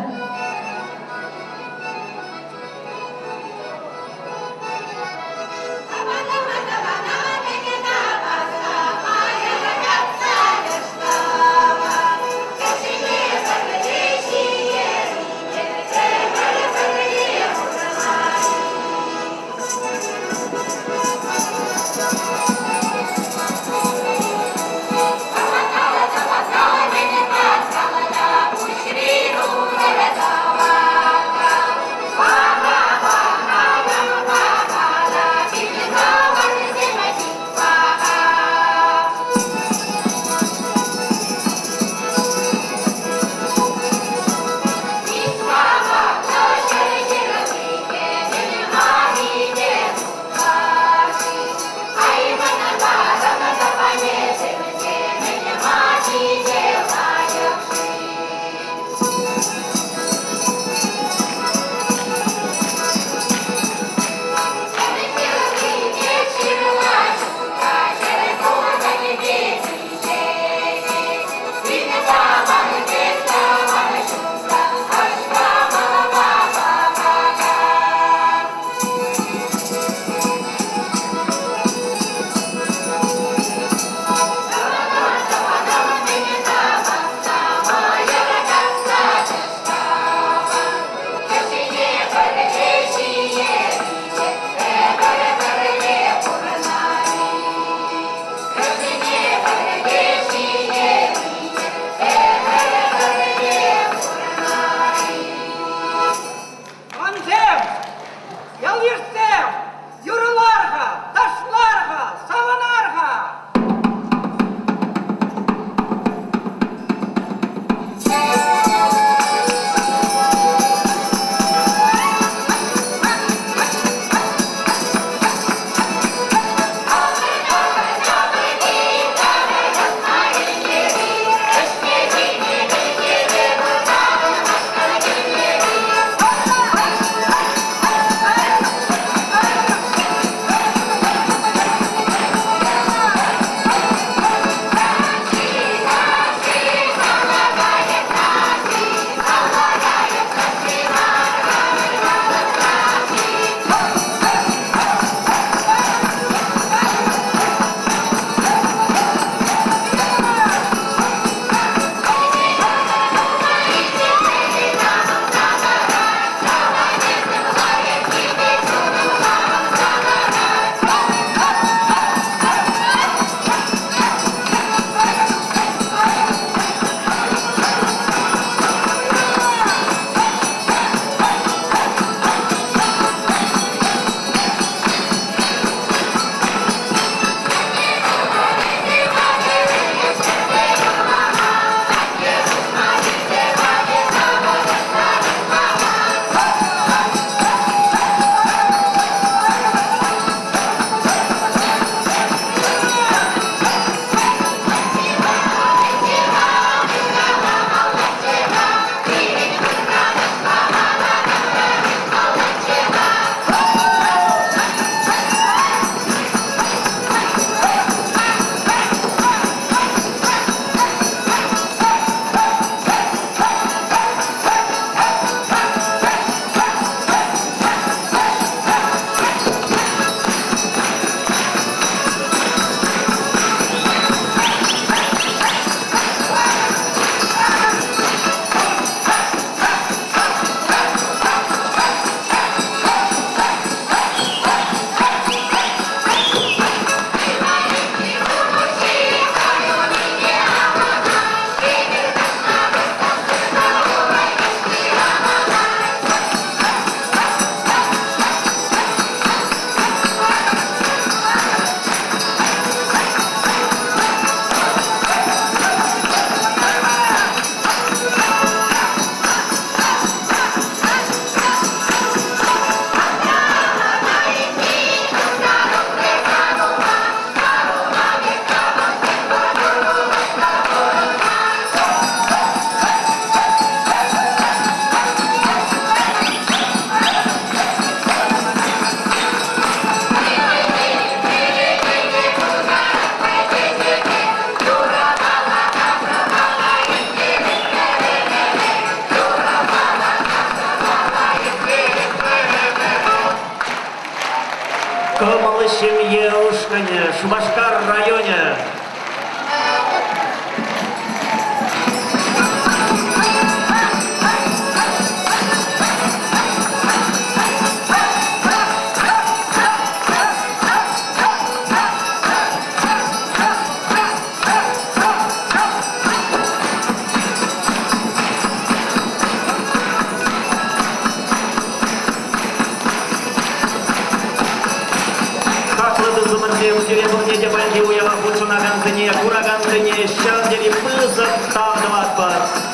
ҫемье ушкӑнӗ, Шупашкар районӗ. Хаклӑ тусӑмӑрсем, сире пурне те паянхи уява хутшӑнакансене, куракансене ҫав тери пысӑк тав тӑватпӑр.